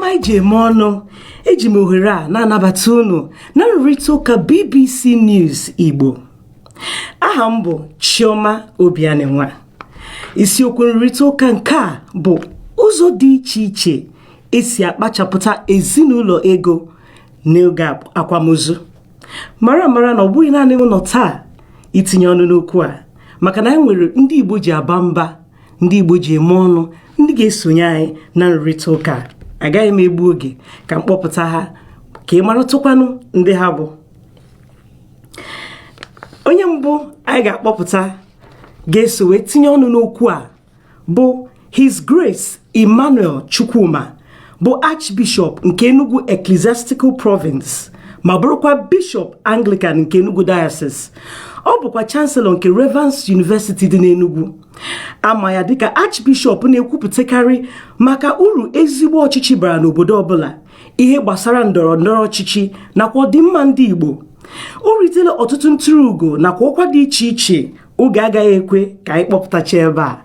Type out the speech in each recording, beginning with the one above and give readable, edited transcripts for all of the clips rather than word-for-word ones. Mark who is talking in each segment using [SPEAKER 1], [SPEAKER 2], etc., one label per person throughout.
[SPEAKER 1] Ọma iji eme ọnụ, eji m ohere a na-anabata unu na nrụrịta ụka BBC News Igbo. Aha m bụ Chioma Obianịnwa. Isiokwu nrụrịta ụka nke a bụ ụzọ dị iche iche esi akpachapụta ezinụlọ ego n'oge akwamozu. Mara mara na ọ bụghị naanị m nọ taa itinye ọnụ n'okwu a, maka na anyị nwere ndị Igbo ji aba mba, ndị Igbo ji eme ọnụ, ndị ga-esonye anyị na nrụrịta ụka. Agaghị m egbu oge ka m kpọpụta ha ka ị maratụkwanụ ndị ha bụ. Onye mbụ anyị ga-akpọpụta ga-eso wee tinye ọnụ n'okwu a bụ His Grace Emmanuel Chukwuma, bụ Archbishop nke Enugu Ecclesiastical Province ma bụrụkwa Bishop Anglican nke Enugu Diocese. Ọ bụkwa Chancellor nke Revans University dị n'Enugu. Ama ya dịka Archbishop na-ekwupụtakarị maka uru ezigbo ọchịchị bara n'obodo ọbụla, ihe gbasara ndọrọ ndọrọ ọchịchị nakwa ọdịmma ndị Igbo. O ritela ọtụtụ ntụrụ ugo nakwa ọkwa dị iche iche oge agaghị ekwe ka anyị kpọpụtacha ebe a.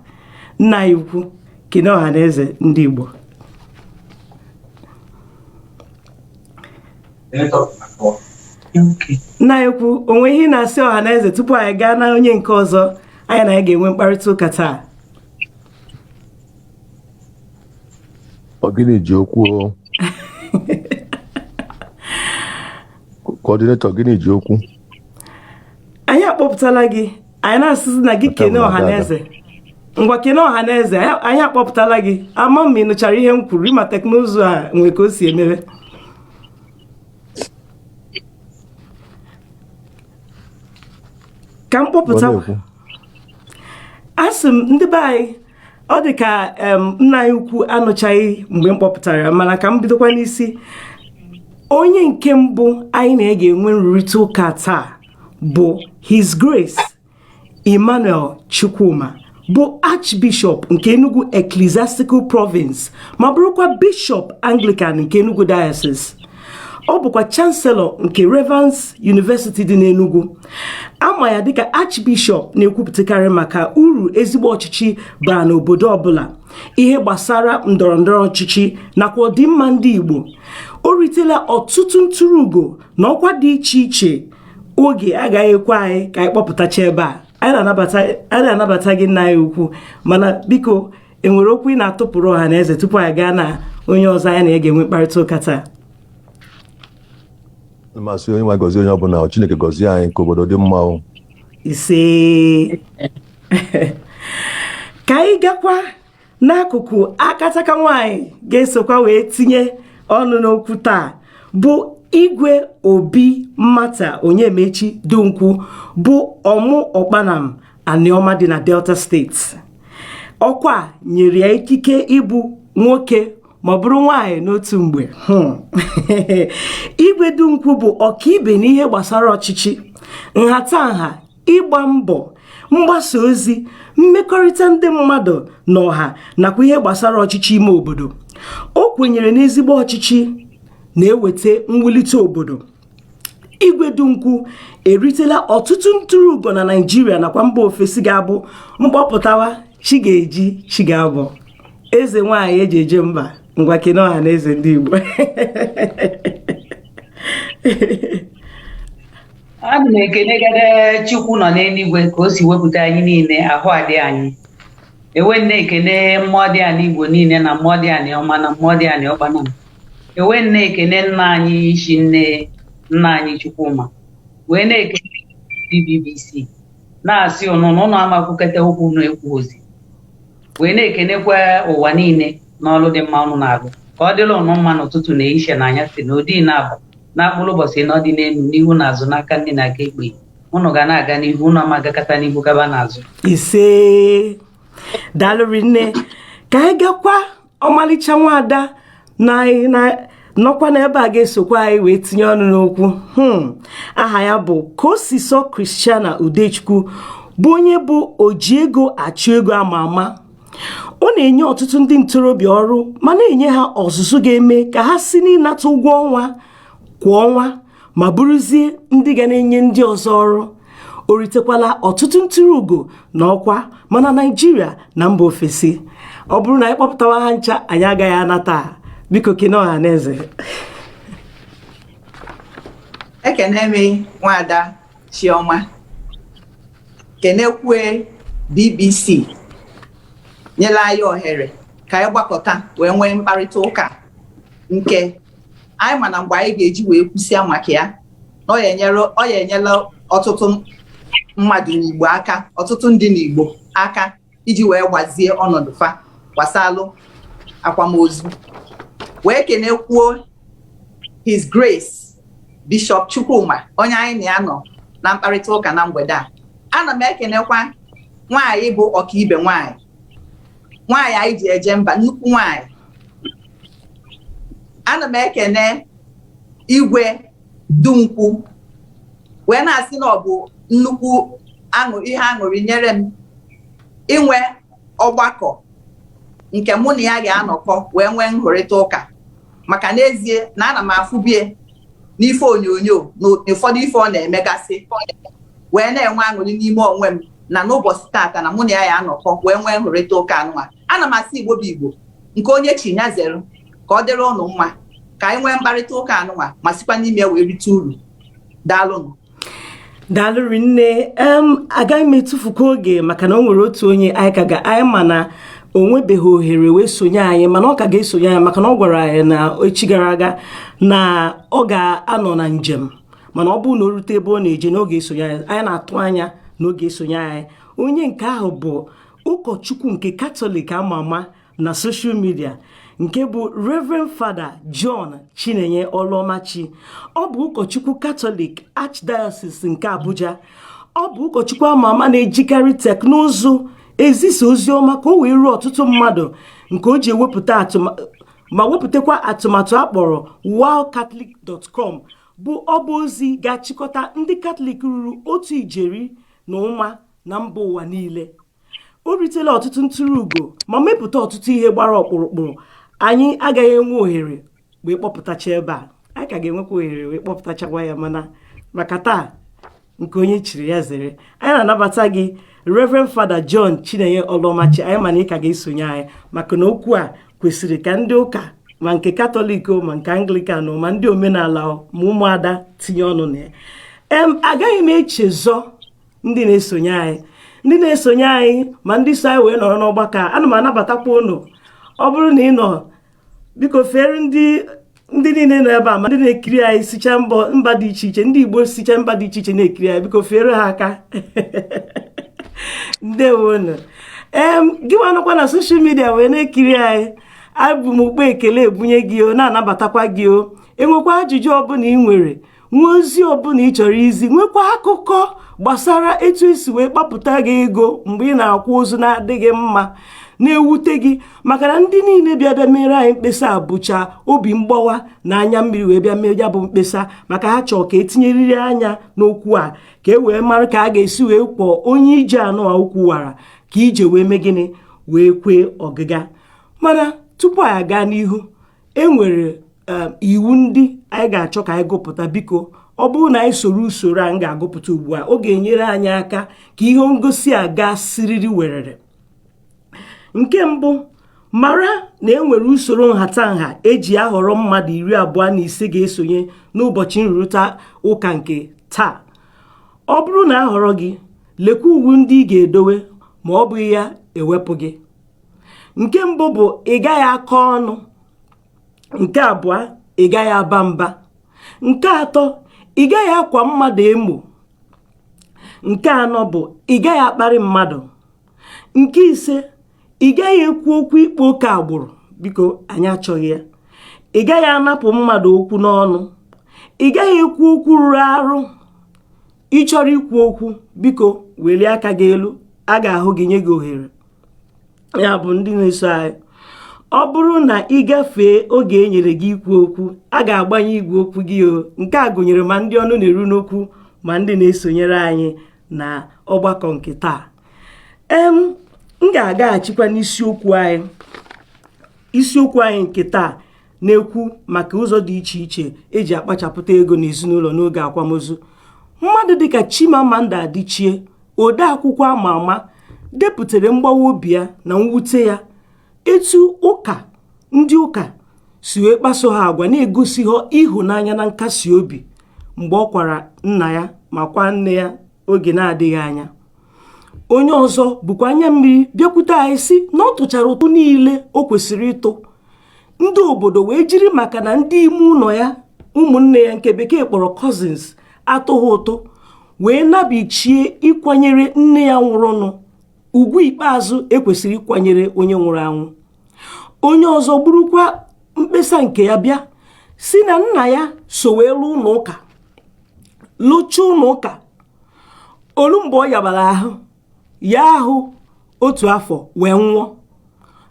[SPEAKER 1] Nna anyị ukwu, kene ọha na eze ndị Igbo. Nna anyị ukwu, o nwe ihe ị na-asị ọha na eze tupu anyị gaa na onye nke ọzọ anyị na ya ga-enwe mkparịta ụka taa?
[SPEAKER 2] Ọ gịnị ji okwu o? Coordinator, gịnị ji okwu?
[SPEAKER 1] Anyị akpọpụtala gị, anyị na-asịzi na gị kene ọha na eze. Ngwa, kene ọha na eze. Anyị akpọpụtala gị. Ama m ị nụchara ihe m kwuru. Ịma teknụzụ a nwee ka o si emebe. Ka m kpọpụta, asị m ndị be anyị, ọ dị ka nna anyị ukwu anụchaghị mgbe m kpọpụtara, mana ka m bidokwa n'isi. Onye nke mbụ anyị na ya ga-enwe nrụrịta ụka taa bụ His Grace Emmanuel Chukwuma, bụ Archbishop nke Enugu Ecclesiastical Province ma bụrụkwa Bishop Anglican nke Enugu Diocese. Ọ bụkwa Chancellor nke Revans University dị n'Enugu. Ama ya dịka Archbishop na-ekwupụtakarị maka uru ezigbo ọchịchị bara n'obodo ọbụla, ihe gbasara ndọrọ ndọrọ ọchịchị nakwa ọdịmma ndị Igbo. O ritela ọtụtụ ntụrụ ugo na ọkwa dị iche iche oge agaghị ekwe anyị ka anyị kpọpụtacha ebe a. Anyị na-anabata gị, nna anyị ukwu, mana biko, enwere okwu ị na-atụpụrụ ọha na eze tupu anyị gaa na onye ọzọ anyị na ya ga-enwe mkparịta ụka taa?
[SPEAKER 2] Mmasị onye nwe gọzie onye ọbụla. Chineke gọzie anyị ka obodo dị mma o.
[SPEAKER 1] Ise. Ka anyị gakwa n'akụkụ akataka nwaanyị ga-esokwa wee tinye ọnụ n'okwu taa, bụ Igwe Obi Mata Onyemaechi Dunkwu, bụ Ọmụ Ọkpanam Aniọma dị na Delta Steeti. Ọkwa nyere ya ikike ịbụ nwoke ma bụrụ nwaanyị n'otu mgbe. Igwe Dunkwu bụ ọkaibe n'ihe gbasara ọchịchị, nhatanha, ịgba mbọ, mgbasa ozi, mmekọrịta ndị mmadụ na ọha nakwa ihe gbasara ọchịchị ime obodo. O kwenyere n'ezigbo ọchịchị na-eweta mwulite obodo. Igwe Dunkwu eritela ọtụtụ ntụrụ ugo na Naịjirịa nakwa mba ofesi. Ga-abụ mkpọpụtawa chi ga-eji chi ga-abọ. Eze nwaanyị eji eje mba, ngwa, kene ọha na eze ndị Igbo.
[SPEAKER 3] Ana m ekenegide Chukwu nọ n'eluigwe ka o si wepụta anyị niile ahụ adị anyị ewe na-ekene mmụọ dị anị Igbo niile na mmụọ dị anị ọma na mmụọ dị anị ọkpana ewe na-ekene nna anyị isi nne nna anyị Chukwuma, wee na-ekene BBC, na-asị ụnụ na ụnụ amakwukete okwu na-ekwu ozi, wee na-ekenekwa ụwa niile n'ọlụ dị mma ụnụ na-alụ. Ka ọ dịrị ụnụ mma n'ụtụtụ na ehihie na anyasị na odi na-abụ na akpụrụ ụbọchị na ọ dị n'elu, n'ihu na azụ, n'aka nri na aka ekpe. Ụnụ ga na-aga n'ihu, ụnụ ama agakọta n'ihu gaba n'azụ.
[SPEAKER 1] Ise, daalụ rinne. Ka anyị gakwa ọmalịcha nwaada na nọkwa n'ebe a ga-esokwa anyị wee tinye ọnụ n'okwu. Aha ya bụ Kosiso Christiana Udechukwu, bụ onye bụ oji ego achụ ego ama ama. Ọ na-enye ọtụtụ ndị ntorobịa ọrụ ma na-enye ha ọzụzụ ga-eme ka ha si n'ịnata ụgwọ ọnwa kwa ọnwa ma bụrụzie ndị ga na-enye ndị ọzọ ọrụ. O ritekwala ọtụtụ ntụrụ ugo na ọkwa mana Naịjirịa na mba ofesi. Ọ bụrụ na anyị kpọpụtawa ha ncha, anyị agaghị anata. Biko kene ọha na eze.
[SPEAKER 4] Ekene m nwada Chioma, kenekwue BBC nyela anyị ohere ka anyị gbakọta wee nwee mkparịta ụka nke anyị ma na mgbe anyị ga-eji wee kwụsịa maka ya na ọ ya enyela ọtụtụ mmadụ n'Igbo aka, ọtụtụ ndị n'Igbo aka iji wee gbazie ọnọdụ fa gbasalụ akwamozu. Wee kenekwuo His Grace Bishop Chukwuma, onye anyị na ya nọ na mkparịta ụka na mgbede a. Ana m ekenekwa nwaanyị bụ ọkaibe nwaanyị, nwaanyị anyị ji eje mba, nnukwu nwaanyị. Ana m ekene Igwe Dunkwu, wee na-asị na ọ bụ nnukwu ihe aṅụrị nyere m inwe ọgbakọ nke mụ na ya ga-anọkọ wee nwee nhụrịta ụka, maka n'ezie na ana m afụbie n'ife onyonyo na ụfọdụ ife ọ na-emegasị, wee na-enwe aṅụrị n'ime onwe m na n'ụbọchị tata na mụ na ya ya anọkọ wee nwee nhụrịta ụka anụnwa. Ana m asị Igbo bụ Igbo, nke onye chi ya zere, ka ọ dịrị ụnụ mma, ka anyị nwee mkparịta ụka anụnwa ma sikwa n'ime wee rite uru. Daalụnụ.
[SPEAKER 1] Daalụ rinne. Agaghị m etufukwa oge maka na o nwere otu onye anyị ka ga anyị ma na o nwebeghị ohere wee sonye anyị, mana ọ ka ga-esonye anyị maka na ọ gwara anyị na echi gara aga na ọ ga-anọ na njem, mana ọ bụrụ na o rute ebe ọ na-eje na ọ ga-esonye anyị. Anyị na-atụ anya na ọ ga-esonye anyị. Onye nke ahụ bụ ụkọchukwu nke Katọlik ama ama na social media, nke bụ Reverend Father John Chinenye Ọlụọmachi. Ọ bụ ụkọchukwu Katọlik Archdiocese nke Abuja. Ọ bụ ụkọchukwu ama ama na-ejikarị teknụzụ ezisa ozi ọma ka o wee ruo ọtụtụ mmadụ, nke o ji ewepụta ma wepụtakwa atụmatụ akpọrọ wowcatholic.com, bụ ọba ozi ga-achịkọta ndị Katọlik ruru 1.5 ijeri na mba ụwa niile. O ritela ọtụtụ ntụrụ ugo ma mepụta ọtụtụ ihe gbara ọkpụrụkpụrụ. Anyị agaghị enwe ohere wee kpọpụtacha ebe a, anyị ka ga-enwekwa ohere wee kpọpụtachakwa ya, mana maka taa, nke onye chiri ya zere. Anyị na-anabata gị, Reverend Father John Chinenye Ọlụọmachi. Anyị mana ị ka ga-esonye anyị maka na okwu a kwesịrị ka ndị ụka, ma nke Katọlik, ma nke Anglican, ma ndị omenala, ma ụmụada tinye ọnụ na ya. Agaghị m echezọ ndị na-esonye anyị, ndị na-esonye anyị ma ndị so anyị wee nọrọ n'ọgbakọ a. Ana m anabatakwa unu. Ọ bụrụ na ị nọ, biko fere ndị ndị niile nọ ebe a, ma ndị na-ekiri anyị sicha mba dị iche iche, ndị Igbo sicha mba dị iche iche na-ekiri anyị, biko fere ha aka. Ndewonu. Gị nwa nọkwa na social media wee na-ekiri anyị, abụ m ukpo ekele ebunye gị o, na-anabatakwa gị o. Enwekwa ajụjụ ọbụla ị nwere, nwee ozi ọbụla ị chọrọ izi, nwekwa akụkọ gbasara etu esi wee kpapụta gị ego mgbe ị na-akwa ozu na-adịghị mma, na-ewute gị, maka na ndị niile bịa bịa mere anyị mkpesa bụcha obi mgbawa na anya mmiri wee bịa mee ya bụ mkpesa, maka ha chọọ ka etinyerịrị anya n'okwu a, ka e wee mara ka a ga-esi wee kwọọ onye ije anụ a okwu wara, ka ije wee mee gịnị, wee kwee ọgịga. Mana tupu anyị aga n'ihu, e nwere iwu ndị anyị ga-achọ ka anyị gụpụta. Biko, ọ bụrụ na anyị soro usoro a m ga-agụpụta ugbu a, ọ ga-enyere anyị aka ka ihe ngosi a gaa siriri werere. Nke mbụ, mara na e nwere usoro nhatanha eji ahọrọ mmadụ 25 ga-esonye n'ụbọchị nrụrịta ụka nke taa. Ọ bụrụ na ahọrọ gị, lekwa iwu ndị ị ga-edowe, ma ọ bụghị ya, ewepụ gị. Nke mbụ bụ ị gaghị akọ ọnụ. Nke abụọ, ị gaghị aba mba. Nke atọ, ị gaghị akwa mmadụ emo. Nke anọ bụ ị gaghị akparị mmadụ. Nke ise, ị gaghị ekwu okwu ịkpa oke agbụrụ. Biko, anyị achọghị ya. Ị gaghị anapụ mmadụ okwu n'ọnụ. Ị gaghị ekwu okwu rụrụ arụ. Ị chọrọ ikwu okwu, biko welie aka gị elu, a ga-ahụ gị, nye gị ohere. Ya bụ, ndị na-eso anyị, ọ bụrụ na ị gafee oge e nyere gị ikwu okwu, a ga-agbanye igwe okwu gị o. Nke a gụnyere ma ndị ọnụ na-eru n'okwu ma ndị na-esonyere anyị na ọgbakọ nke taa. M ga-agaghachikwa n'isiokwu anyị. Isiokwu anyị nke taa na-ekwu maka ụzọ dị iche iche eji akpachapụta ego n'ezinụlọ n'oge akwamozu. Mmadụ dịka Chimamanda Adichie, ode akwụkwọ ama ama, depụtara mgbawa obi ya na mwute ya etu ụka ndị ụka Si wee kpaso ha agwa na-egosi ha ịhụnanya na nkasi obi mgbe ọ kwara nna ya ma kwa nne ya oge na-adịghị anya. Onye ọzọ bụkwa anya mmiri bịakwute anyị si na ọ tụchara ụtụ niile o kwesịrị ịtụ, ndị obodo wee jiri maka na ndị ime ụlọ ya, ụmụnne ya nke Bekee kpọrọ cousins, atụghị ụtụ, wee nabichie ịkwanyere nne ya nwụrụnụ ugwu ikpeazụ ekwesịrị ịkwanyere onye nwụrụ anwụ. Onye ọzọ burukwa mkpesa nke ya bịa, si na nna ya so wee lụọ ụlọ ụka, lụchaa ụlọ ụka olu mgbe ọ yabara ahụ ya ahụ otu afọ wee nwụọ.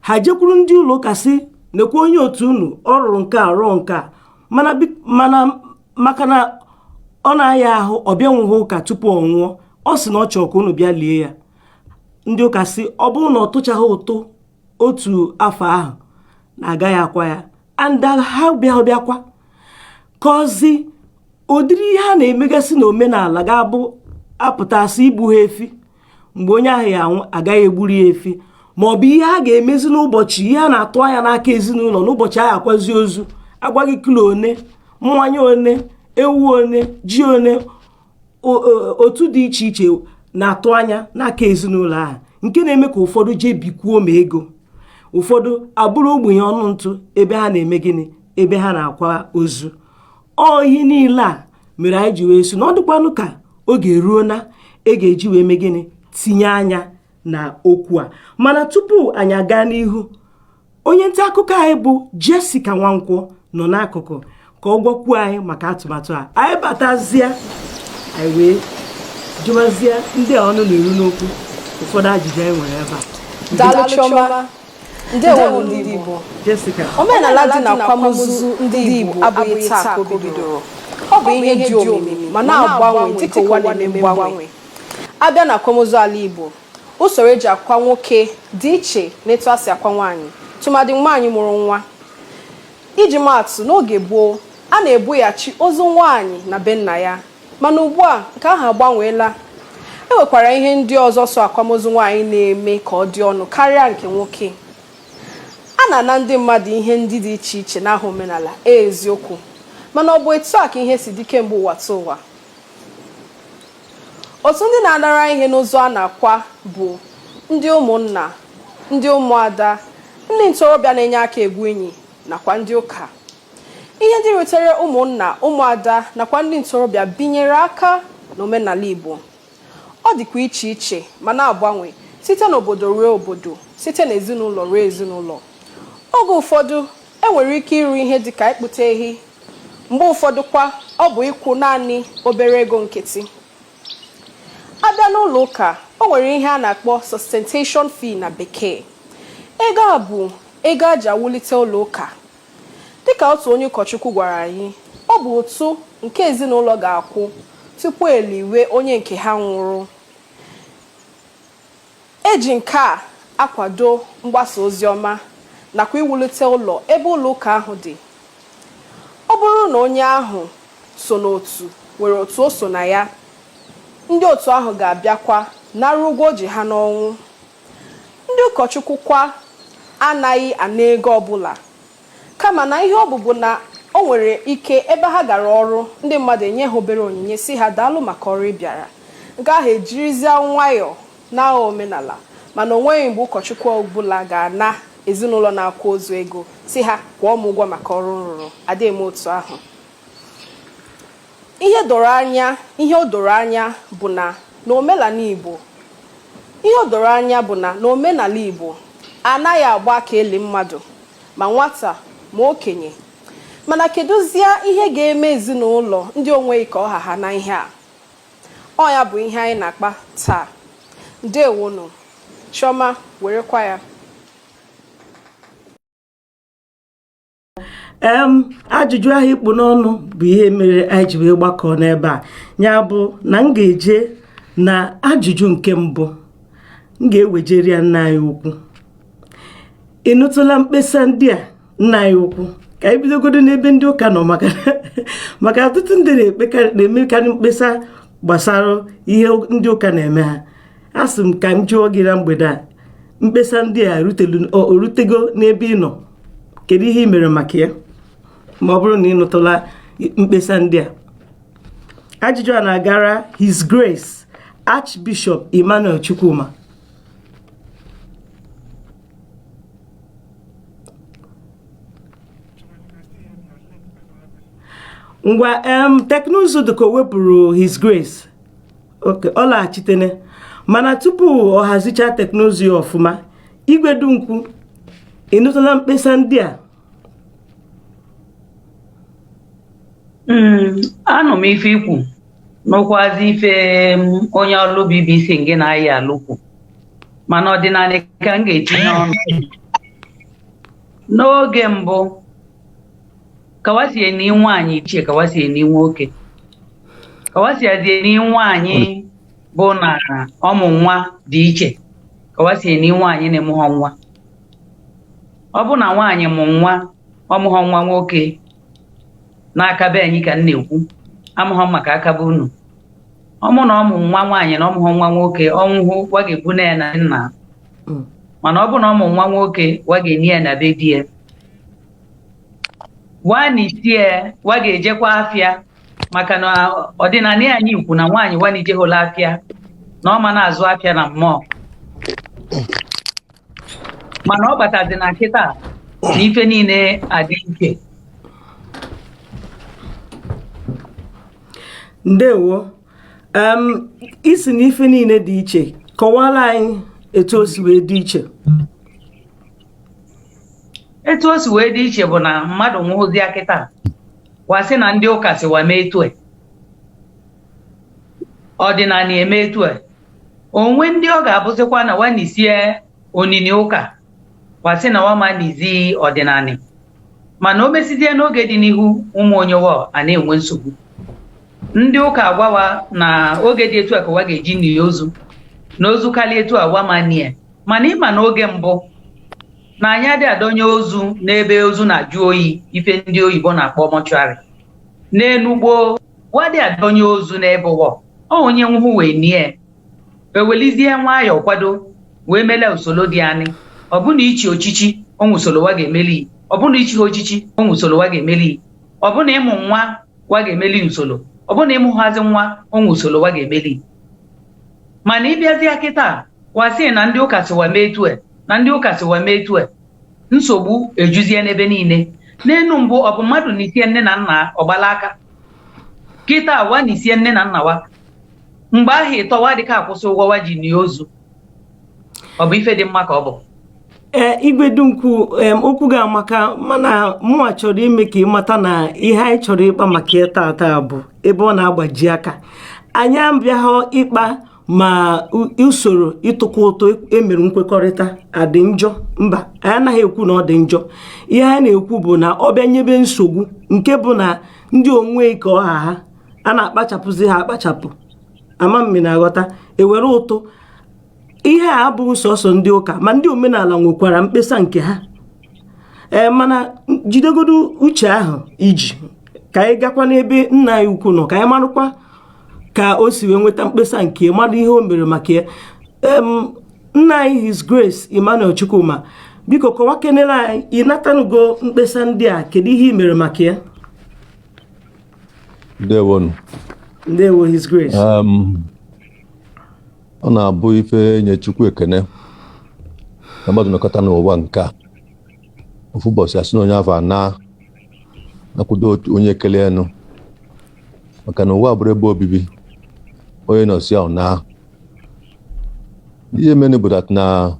[SPEAKER 1] Ha jekwuru ndị ụlọ ụka si nekwa onye otu unu, ọ rụrụ nke a, rụọ nke a, mana maka na ọ na-aya ahụ, ọ bịanwụghị ụka tupu ọ nwụọ. Ọ sị na ọ chọrọ ka unu bịa lie ya. Ndị ụka si ọ bụrụ na ọ tụchaghị ụtụ otu afọ ahụ na agaghị akwa ya. And ha bịa bịakwa kọzi ụdịrị ihe a na-emegasị n'omenala ga-abụ apụtasị igbu ha efi mgbe onye ahụ ya anwụ, agaghị egburu ya efi, ma ọ bụ ihe a ga-emezi n'ụbọchị, ihe a na-atụ anya n'aka ezinụlọ n'ụbọchị ahụ akwazi ozu, agwaghị kilo one mmanya, one ewu, one ji, one otu dị iche iche na-atụ anya n'aka ezinụlọ ahụ, nke na-eme ka ụfọdụ jee bikwuo ma ego, ụfọdụ abụrụ ogbenye ọnụ ntụ ebe ha na-eme gịnị, ebe ha na-akwa ozu. Ọ ihe niile a mere anyị ji wee sị na ọ dịkwanụ ka oge eruo na e ga-eji wee mee gịnị, tinye anya na okwu a. Mana tupu anyị aga n'ihu, onye nta akụkọ anyị bụ Jessica Nwankwọ nọ n'akụkụ ka ọ gwakwuo anyị maka atụmatụ a. Anyị batazie, anyị wee jụwazie ndị a ọnụ na-eru n'okwu ụfọdụ ajụjụ anyị nwere ebe a.
[SPEAKER 5] Daalụ, Chioma. Ndewo, ndị Igbo.
[SPEAKER 1] Jessica.
[SPEAKER 5] Omenala dị na akwamozu ndị Igbo abụghị taa ka o bidoro. Ọ bụ ihe dị omimi ma na-agbanwe dịka ụwa na-eme mgbanwe. Abịa na akwamozu ala Igbo, usoro eji akwa nwoke dị iche n'etu a si akwa nwaanyị, tụmadị nwaanyị mụrụ nwa. Iji maatụ, n'oge gboo, a na-ebughachi ozu nwaanyị na be nna ya, mana ugbu a nke ahụ agbanweela. E nwekwara ihe ndị ọzọ so akwamozu nwaanyị na-eme ka ọ dị ọnụ karịa nke nwoke. A na-ana ndị mmadụ ihe ndị dị iche iche n'aha omenala. Eziokwu, mana ọ bụ etu a ka ihe si dị kemgbe ụwa tụ ụwa. Otu ndị na-anara ihe n'ozu a na-akwa bụ ndị ụmụnna, ndị ụmụada, ndị ntorobịa na-enye aka egwu enyi, nakwa ndị ụka. Ihe ndị rutere ụmụnna, ụmụada nakwa ndị ntorobịa binyere aka n'omenala Igbo, ọ dịkwa iche iche ma na-agbanwe site n'obodo ruo obodo, site n'ezinụlọ ruo ezinụlọ. Oge ụfọdụ, e nwere ike ịrụ ihe dịka ịkpụta ehi, mgbe ụfọdụ kwa ọ bụ ịkwụ naanị obere ego nkịtị. Abịa n'ụlọ ụka, o nwere ihe a na-akpọ sustentation fee na Bekee. Ego a bụ ego a ji awulite ụlọ ụka. Dịka otu onye ụkọchukwu gwara anyị, ọ bụ ụtụ nke ezinụlọ ga-akwụ tupu eliwe onye nke ha nwụrụ. Eji nke a akwado mgbasa ozi ọma nakwa iwulite ụlọ ebe ụlọ ụka ahụ dị. Ọ bụrụ na onye ahụ so n'otu nwere otu o so na ya, ndị otu ahụ ga-abịakwa nara ụgwọ o ji ha n'ọnwụ. Ndị ụkọchukwu kwa anaghị ana ego ọbụla, kama na ihe ọ bụbụ na o nwere ike ebe ha gara ọrụ, ndị mmadụ enye ha obere onyinye, si ha daalụ maka ọrụ ị bịara. Nke ahụ ejirizie nwayọọ n'agha omenala, mana o nweghị mgbe ụkọchukwu ọbụla ga-ana ezinụlọ na-akwa ozu ego, si ha kwụọ m ụgwọ maka ọrụ m rụrụ. Adịghị m otu ahụ. Ihe doro anya, ihe o doro anya bụ na n'omenala Igbo, ihe o doro anya bụ na n'omenala Igbo, anaghị agba aka eli mmadụ, ma nwata ma okenye. Mana kedụzie ihe ga-eme ezinụlọ ndị onweghị ka ọha ha na ihe a? Ọ ya bụ ihe anyị na-akpa taa. Ndewonu. Chioma, werekwa ya.
[SPEAKER 1] Ajụjụ ahụ ikpu n'ọnụ bụ ihe mere anyị ji wee gbakọọ n'ebe a. Ya bụ na m ga-eje na ajụjụ nke mbụ m ga-ewejere ya nna anyị ukwu. Ị nụtụla mkpesa ndị a, nna anyị ukwu? Ka anyị bidogodo n'ebe ndị ụka nọ, maka ọtụtụ ndị na-emekarị mkpesa gbasara ihe ndị ụka na-eme ha. A sị m ka m jụọ gị na mgbede a, mkpesa ndị a orutego n'ebe ị nọ? Kedu ihe ị mere maka ya ma ọ bụrụ na ị nụtụla mkpesa ndị a? Ajụjụ a na-agara His Grace Archbishop Emmanuel Chukwuma. Ngwa, teknụzụ dịka o wepụrụ His Grace. Okay, ọ laghachitene, mana tupu ọ hazicha teknụzụ ya ọfụma, Igwe Dunkwu, ị nụtụla mkpesa ndị a?
[SPEAKER 3] Anụ m ife ikwu n'ụkwazi ife onye ọrụ BBC nke na-ayị alụkwu, mana ọdịnala ka m ga-etinye ọnụ. N'oge mbụ, kawasie ni nwaanyị ichie, kawasie ni nwoke, kawasiazie ni nwaanyị bụ na ọmụ nwa dị iche, kawasie ni nwaanyị na-emụghọ nwa. Ọ bụ na nwaanyị mụ nwa, ọmụghọ nwa nwoke n'aka be anyị ka m na-ekwu, amụghọ maka aka be unu. Ọmụ na ọmụ nwa nwaanyị na ọmụghọ nwa nwoke, ọnwụhụ wa ga-ebu na ya na nna. Mana ọ bụ na ọmụ nwa nwoke, wa ga-enye ya na be di ya. Wa na isie wa ga-ejekwa afịa, maka na ọdịnala anyị ikwu na nwaanyị wa na ijeghụla afịa na ọ ma na-azụ afịa na mmụọ. Mana ọ batazi na kịta na ife niile adị ike.
[SPEAKER 1] Ndewo. Isi na ife niile dị iche, kọwara anyị etu o si wee dị iche.
[SPEAKER 3] Etu o si wee dị iche bụ na mmadụ nwụzie kịta, wasị na ndị ụka si wa mee etu a, ọdịnala eme etu a. Onwe ndị ọ ga-abụzikwa na wa nisie onini ụka, wasị na wa ma nizi ọdịnala. Mana o mesizie n'oge dị n'ihu, ụmụ onye wa a na-enwe nsogbu. Ndị ụka agwawa na oge dị etu a ka wa ga-eji nie ozu, na ozu karịa etu a wa ma nie. Mana ịma na oge mbụ na anyị adịghị adọnye ozu n'ebe ozu na-ajụ oyi, ife ndị oyibo na-akpọ mọchụarị. N'enu gboo, wadị adọnye ozu n'ebe ụwa, ọ onye nwụhụ wee nie, ewelizie nwayọọ kwado wee mele usoro dị anị. Ọ bụ na ichi ochichi onwe usoro wa ga-emeli, ọ bụ na ichi ha ochichi onwe usoro wa ga-emeli, ọ bụ na ịmụ nwa wa ga-emeli usoro, ọ bụ na ịmụhazi nwa onwe usoro wa ga-emeli. Mana ịbịazie kịta, wasị na ndị ụka siwa mee etu a, na ndị ụka siwa mee etu a, nsogbu ejuzie n'ebe niile. N'enu mbụ, ọ bụ mmadụ na isie nne na nna ọgbala aka. Kịta wa na isie nne na nna wa, mgbe ahụ ịtọwa dịka akwụsị ụgwọ wa ji nie ozu. Ọ bụ ife dị mma ka ọ bụ.
[SPEAKER 1] Ee, Igwe Dunkwu, okwu ga-amaka, mana mụnwa chọrọ ime ka ị mata na ihe anyị chọrọ ịkpa maka ya taata bụ ebe ọ na-agbaji aka. Anyị abịaghị ịkpa ma usoro ịtụkwa ụtụ emere nkwekọrịta adị njọ, mba, anyị anaghị ekwu na ọ dị njọ. Ihe anyị na-ekwu bụ na ọ bịa nyebe nsogbu, nke bụ na ndị onwe ka ọha ha a na-akpachapụzi ha akpachapụ. Ama m na-aghọta, ewere ụtụ. Ihe a abụghị sọsọ ndị ụka, ma ndị omenala nwekwara mkpesa nke ha. Ee, mana jidegodo uche ahụ iji ka anyị gakwa n'ebe nna anyị ukwu nọ, ka anyị marụkwa ka o si wee nweta mkpesa nke mmadụ, ihe o mere maka ya. Nna anyị His Grace Emmanuel Chukwuma, biko kọwakenere anyị, ị natanugo mkpesa ndị a, kedu ihe ị mere maka ya?
[SPEAKER 2] Ndewonu.
[SPEAKER 1] Ndewo, His Grace.
[SPEAKER 2] Ọ na-abụ ife nye Chukwu ekene na mmadụ nọkọta n'ụwa nke a, ofu ụbọchị asị na onye afọ ana nakwudo onye ekele enu, maka na ụwa bụrụ ebe obibi onye nọsi ahụ na ihe mere bụ that na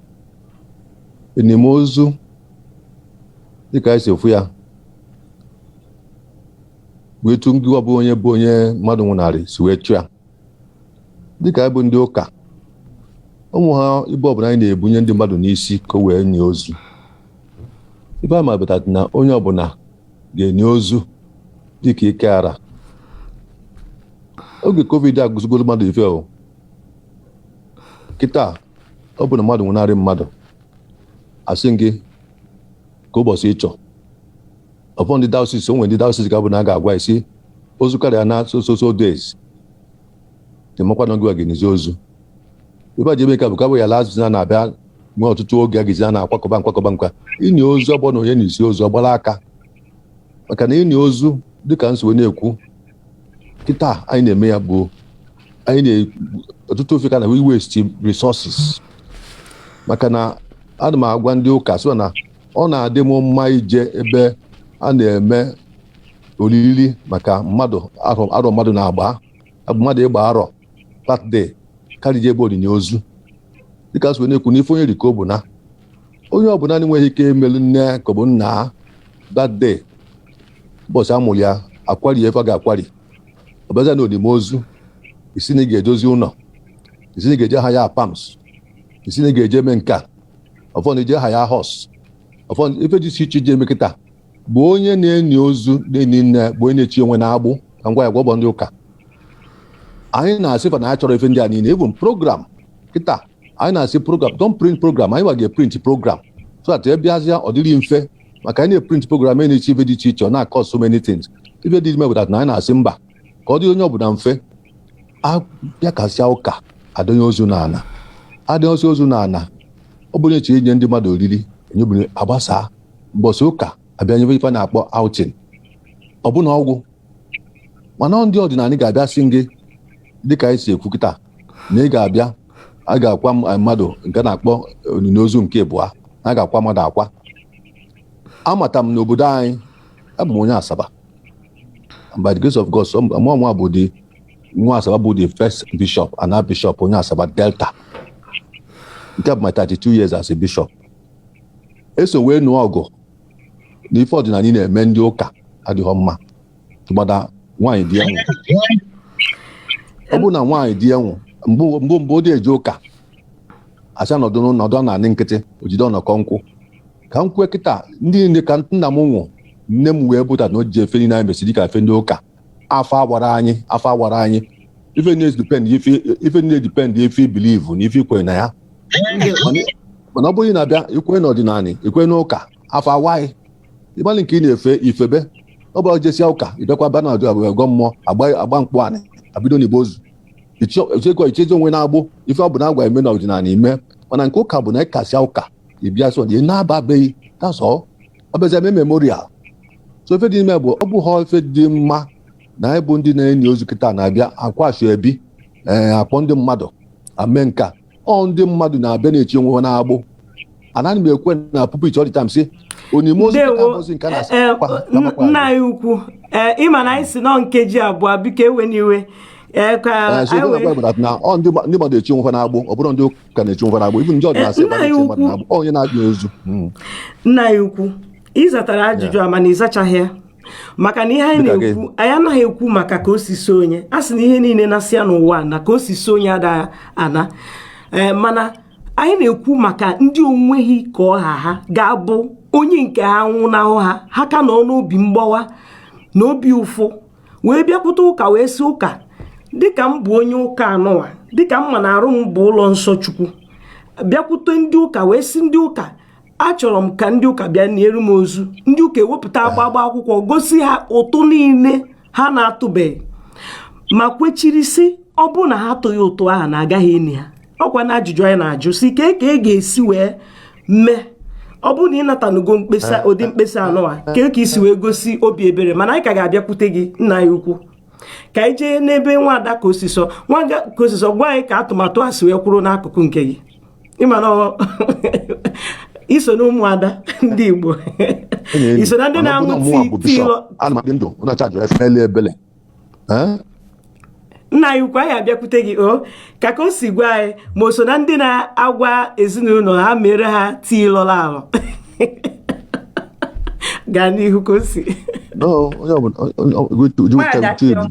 [SPEAKER 2] enimozu dịka anyị si efu ya bụ etu ngịwa bụ onye bụ onye mmadụ nwụnarị si wee chụ ya. Dịka anyị bụ ndị ụka, ụmụ ha ibe ọbụla anyị na-ebunye ndị mmadụ n'isi ka o wee nye ozu, ibe a ma bụ that na onye ọbụla ga-enye ozu dịka ike ara. Oge COVID agụzigoro mmadụ ife o kịta, ọ bụ na mmadụ nwụnarị mmadụ, asị gị ka ụbọchị ịchọ ọfọ ndị diocese, o nwere ndị diocese ga-abụ na a ga-agwa isi ozu karịa na so so so days dị makwa na gị ga-enezi ozu. Ebe a ji eme ka bụ ka bụ ya lazụ na na-abịa Nwee ọtụtụ oge a ga-ezi a na-akwakọba nkwakọba nkwa ịnị ozu. Ọ bụ na onye na-esi ozu ọgbara aka, maka na ịnị ozu, dịka nsogbu na-ekwu kịta anyị na-eme ya, bụ anyị na ọtụtụ ofe ka na we waste resources. Maka na ana m agwa ndị ụka sị na ọ na-adị m mma ije ebe a na-eme oriri maka mmadụ arọ arọ, mmadụ na-agba mmadụ ịgba arọ birthday, karịa ije ebe onyinye ozu. Dịka nsogbu na-ekwu na ife onye riko bụ na onye ọbụla na-enweghị ike imelu nne ka ọ bụ nna birthday ụbọchị amụrụ ya, akwari efe a ga-akwari, ọbịaza na olime ozu, isi na ị ga-edozi ụlọ, isi na ị ga-eje ha ya palms, isi na ị ga-eje eme nke a, ọfọ na ije ha ya horse, ọfọ ife dị iche iche ije eme kịta. Bụ onye na-eni ozu na-eni nne, bụ onye na-echi onwe na-agbụ. Ka ngwa ya gwa ndị ụka, anyị na-asị fa na anyị chọrọ ife ndị a niile. Even program kịta, anyị na-asị program, don't print program, anyị gwa ga-print program so that ị bịazịa ọ dịrị mfe. Maka anyị na-eprint program, anyị na-echi ife dị iche iche, ọ na-akọ so many things. Ife dị ime bụ that na anyị na-asị mba, ka ọ dị onye ọbụla mfe. Abịakasịa ụka, adonye ozu n'ala, adonye ozu n'ala, ọ bụrụ eche inye ndị mmadụ oriri, enyebụrụ agbasaa mbọsị ụka, abịa nyebe ife a na-akpọ outing, ọbụna ọgwụ. Mana ndị ọdịnala ga-abịa sị gị, dịka anyị si ekwu kịta, na ị ga-abịa, a ga-akwa mmadụ nke na-akpọ onyinye ozu nke abụọ, a ga-akwa mmadụ akwa. Amata m n'obodo anyị, abụ m onye Asaba. By the grace of God, so mụ nwa bụ the nwa Asaba, bụ the first bishop and bishop onye Asaba Delta. Nke bụ my 32 years as a bishop, eso wee nụọ ọgụ na ife ọdịnala na-eme ndị ụka adịghọ mma, tụmada nwaanyị di ya nwụ. Ọ bụrụ na nwaanyị di ya nwụ, mbụ mbụ mbụ dị eje ụka, asị nọdụ nọdụ na anị nkịtị, ojide ọnọkọ nkwụ ka m kwue kịta. Ndị niile ka nna m nwụ, nne m wee bụta na o ji efe niile anyị mesịrị dịka efe ndị ụka. Afọ agbara anyị, afọ agbara anyị. Ife niile depend, ife niile depend ife believe na ife ikwenye na ya. Mana ọ bụrụ na abịa ikwenye n'ọdịnala, ikwenye n'ụka, afọ awaghị ịgbalị nke ị na-efe ifebe. Ọ bụrụ jesia ụka, ịbịakwa bịa na ọgọ mmụọ, agba agba mkpụ anị, abido n'igbo ozu, ichekwa ichezi onwe na-agbụ ife ọ bụ na agwa eme n'ọdịnala ime. Mana nke ụka bụ na ịkasịa ụka, ịbịa so ị na-ababeghị, that's all. Ọ bụzi eme memorial. So ife dị ime bụ, ọ bụ ha ife dị mma na anyị bụ ndị na-enyi ozu kịta na-abịa akwasu ebi, ee, akpọ ndị mmadụ ame nka. Ọ ndị mmadụ na-abịa na-echi onwe ha na-agbụ. Anaghị m ekwe na pulpit all the time sị onyime ozu kịta
[SPEAKER 1] Ndewo.
[SPEAKER 2] abụzi nke a na-asị akwa.
[SPEAKER 1] Nna anyị ukwu, ee, ịma na anyị si nọ nkeji 2, biko ewe n'iwe, ee, ka
[SPEAKER 2] Ee, so
[SPEAKER 1] anyị
[SPEAKER 2] ife na-agwa bụ that na ọ ndị mmadụ echi onwe ha na-agbụ. Ọ bụrụ ndị ụka na-echi onwe ha na-agbụ, even ndị ọdịnala sị
[SPEAKER 1] Nna
[SPEAKER 2] ebe a
[SPEAKER 1] anyị
[SPEAKER 2] na-echi mmadụ
[SPEAKER 1] ukwu.
[SPEAKER 2] na-agbụ, ọ onye na-agba ozu.
[SPEAKER 1] Nna anyị ukwu, ị zatara ajụjụ a, mana ịzachaghị ya, maka na ihe anyị
[SPEAKER 2] Dịka
[SPEAKER 1] na-ekwu, anyị anaghị ekwu maka ka o si so onye a sị na ihe niile na-asị ya n'ụwa na ka o si so onye ada ana. Ee, mana anyị na-ekwu maka ndị onweghị ka ọha ha ga-abụ onye nke ha nwụnahụ ha, ha ka nọ n'obi mgbawa na obi ụfụ wee bịakwute ụka, wee sị ụka, dịka m bụ onye ụka anụwa, dịka m ma na arụ m bụ ụlọ nsọ Chukwu, bịakwute ndị ụka wee sị ndị ụka, achọrọ m ka ndị ụka bịa nieru m ozu. Ndị ụka ewepụta agbagba akwụkwọ gosi ha ụtụ niile ha na-atụbeghị, ma kwechiri sị ọ bụ na ha atụghị ụtụ ahụ na agaghị eni ha. Ọkwa na ajụjụ anyị na-ajụ si ka e ga-esi wee mee, ọ bụrụ na ị natanugo mkpesa, ụdị mkpesa anụwa, ka isi wee gosi obi ebere. Mana anyị ka ga-abịakwute gị, nna anyị ukwu. Ka anyị jee n'ebe nwaada ka osisọ, nwaada ka osisọ, gwa anyị ka atụmatụ a si wee kwụrụ n'akụkụ nke gị. Ịma na iso na ụmụada ndị Igbo, iso na ndị
[SPEAKER 2] Mana ọ bụrụ na
[SPEAKER 1] na-aṅụ
[SPEAKER 2] mụnwa
[SPEAKER 1] tii
[SPEAKER 2] bụ
[SPEAKER 1] tii
[SPEAKER 2] bishọp, ana m adị ndụ ụna chajụ efe ebele. Eh?
[SPEAKER 1] Nna anyị ukwu, anyị abịakwute gị o ka o si gwa anyị ma o so na ndị na-agwa ezinụlọ ha mere ha tii lọrọ alọ. Gaa n'ihu ka o si.
[SPEAKER 2] No, onye ọbụla
[SPEAKER 4] Nwaada Chioma.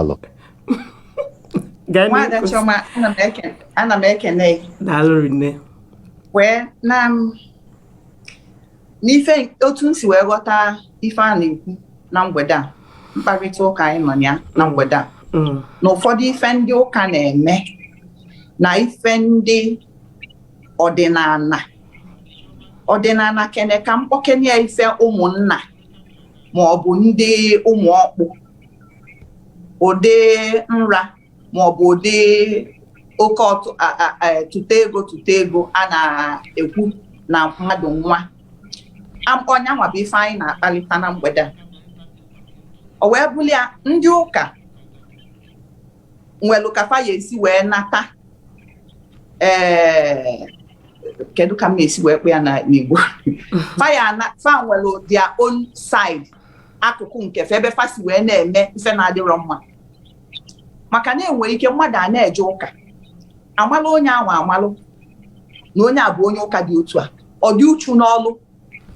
[SPEAKER 2] alọ.
[SPEAKER 1] Gaa n'ihu
[SPEAKER 4] Nwaada
[SPEAKER 1] ka o si.
[SPEAKER 4] Chioma, ana m ekene gị.
[SPEAKER 1] Daalụ rinne.
[SPEAKER 4] Wee na m n'ife otu m si wee ghọta ife a na-ekwu na mgbede a, mkparịta ụka anyị nọ ya na mgbede a, na ụfọdụ ife ndị ụka na-eme na ife ndị ọdịnala, ọdịnala kene ka mkpọkene ya, ife ụmụnna ma ọ bụ ndị ụmụ ọkpụ, ụdị nra ma ọ bụ ụdị Oke ọtụ tụta ego, tụta ego a na-ekwu na mmadụ nwa ọnya nwa bụ ife anyị na-akpalite na mgbede a. O wee bụrụ ya, ndị ụka nwelu ka fa ya esi wee nata. Ee, kedu ka m na-esi wee kpụ ya na n'Igbo? Fa ya na fa nwelu their own side, akụkụ nke fa ebe fa si wee na-eme ife na-adịrọ mma, maka na enwere ike mmadụ a na-eje ụka, amalụ onye ahụ, amalụ na onye a bụ onye ụka dị otu a, ọ dị uchu n'ọlụ,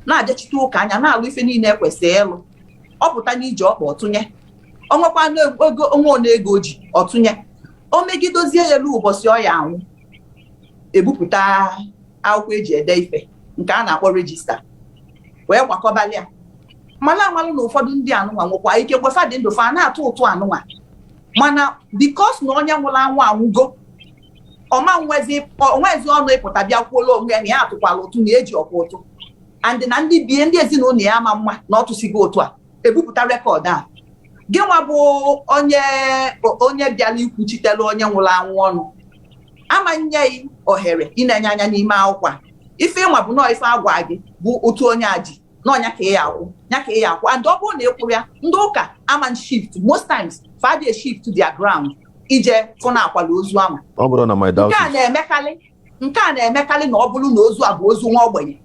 [SPEAKER 4] na-ajechite ụka anya, na-alụ ife niile ekwesịrị ịlụ. Ọ pụta n'ije ọkpa, ọtụnye, ọ nwekwa ego onwe one ego o ji ọtụnye, o megidozie ya elu. Ụbọchị ọ ya anwụ, ebupụta akwụkwọ eji ede ife nke a na-akpọ register wee gbakọbalị ya. Mana amalụ na ụfọdụ ndị anụnwa nwekwa ike mgbe fa dị ndụ fa na-atụ ụtụ anụnwa, mana because na onye nwụrụ anwụ anwụgo, ọma nwezi onwezi ọnụ ịpụta bịa kwuola onwe ya na ya atụkwala ụtụ, na eji ọkwa ụtụ, and na ndị bie, ndị ezinụlọ ya ama mma na ọ tụsigo ụtụ a. Ebupụta record a, gị nwa bụ onye bịara ikwuchitelu onye nwụrụ anwụ ọnụ, ama nyeghị ohere ịna-enye anya n'ime akwụkwọ a. Ife ịnwa bụ nọọ ife agwa gị bụ otu onye a ji n'ọnya ka ị ya akwụ, ya ka ị ya akwụ. And ọ bụrụ na ị kwụrụ ya, ndị ụka ama shift. Most times fa dey shift their ground ije fụ na akwala ozu ama.
[SPEAKER 2] Ọ bụrụ na my
[SPEAKER 4] Nke a
[SPEAKER 2] diocese
[SPEAKER 4] na-emekarị, nke a na-emekarị na ọ bụrụ na ozu a bụ ozu nwa ogbenye,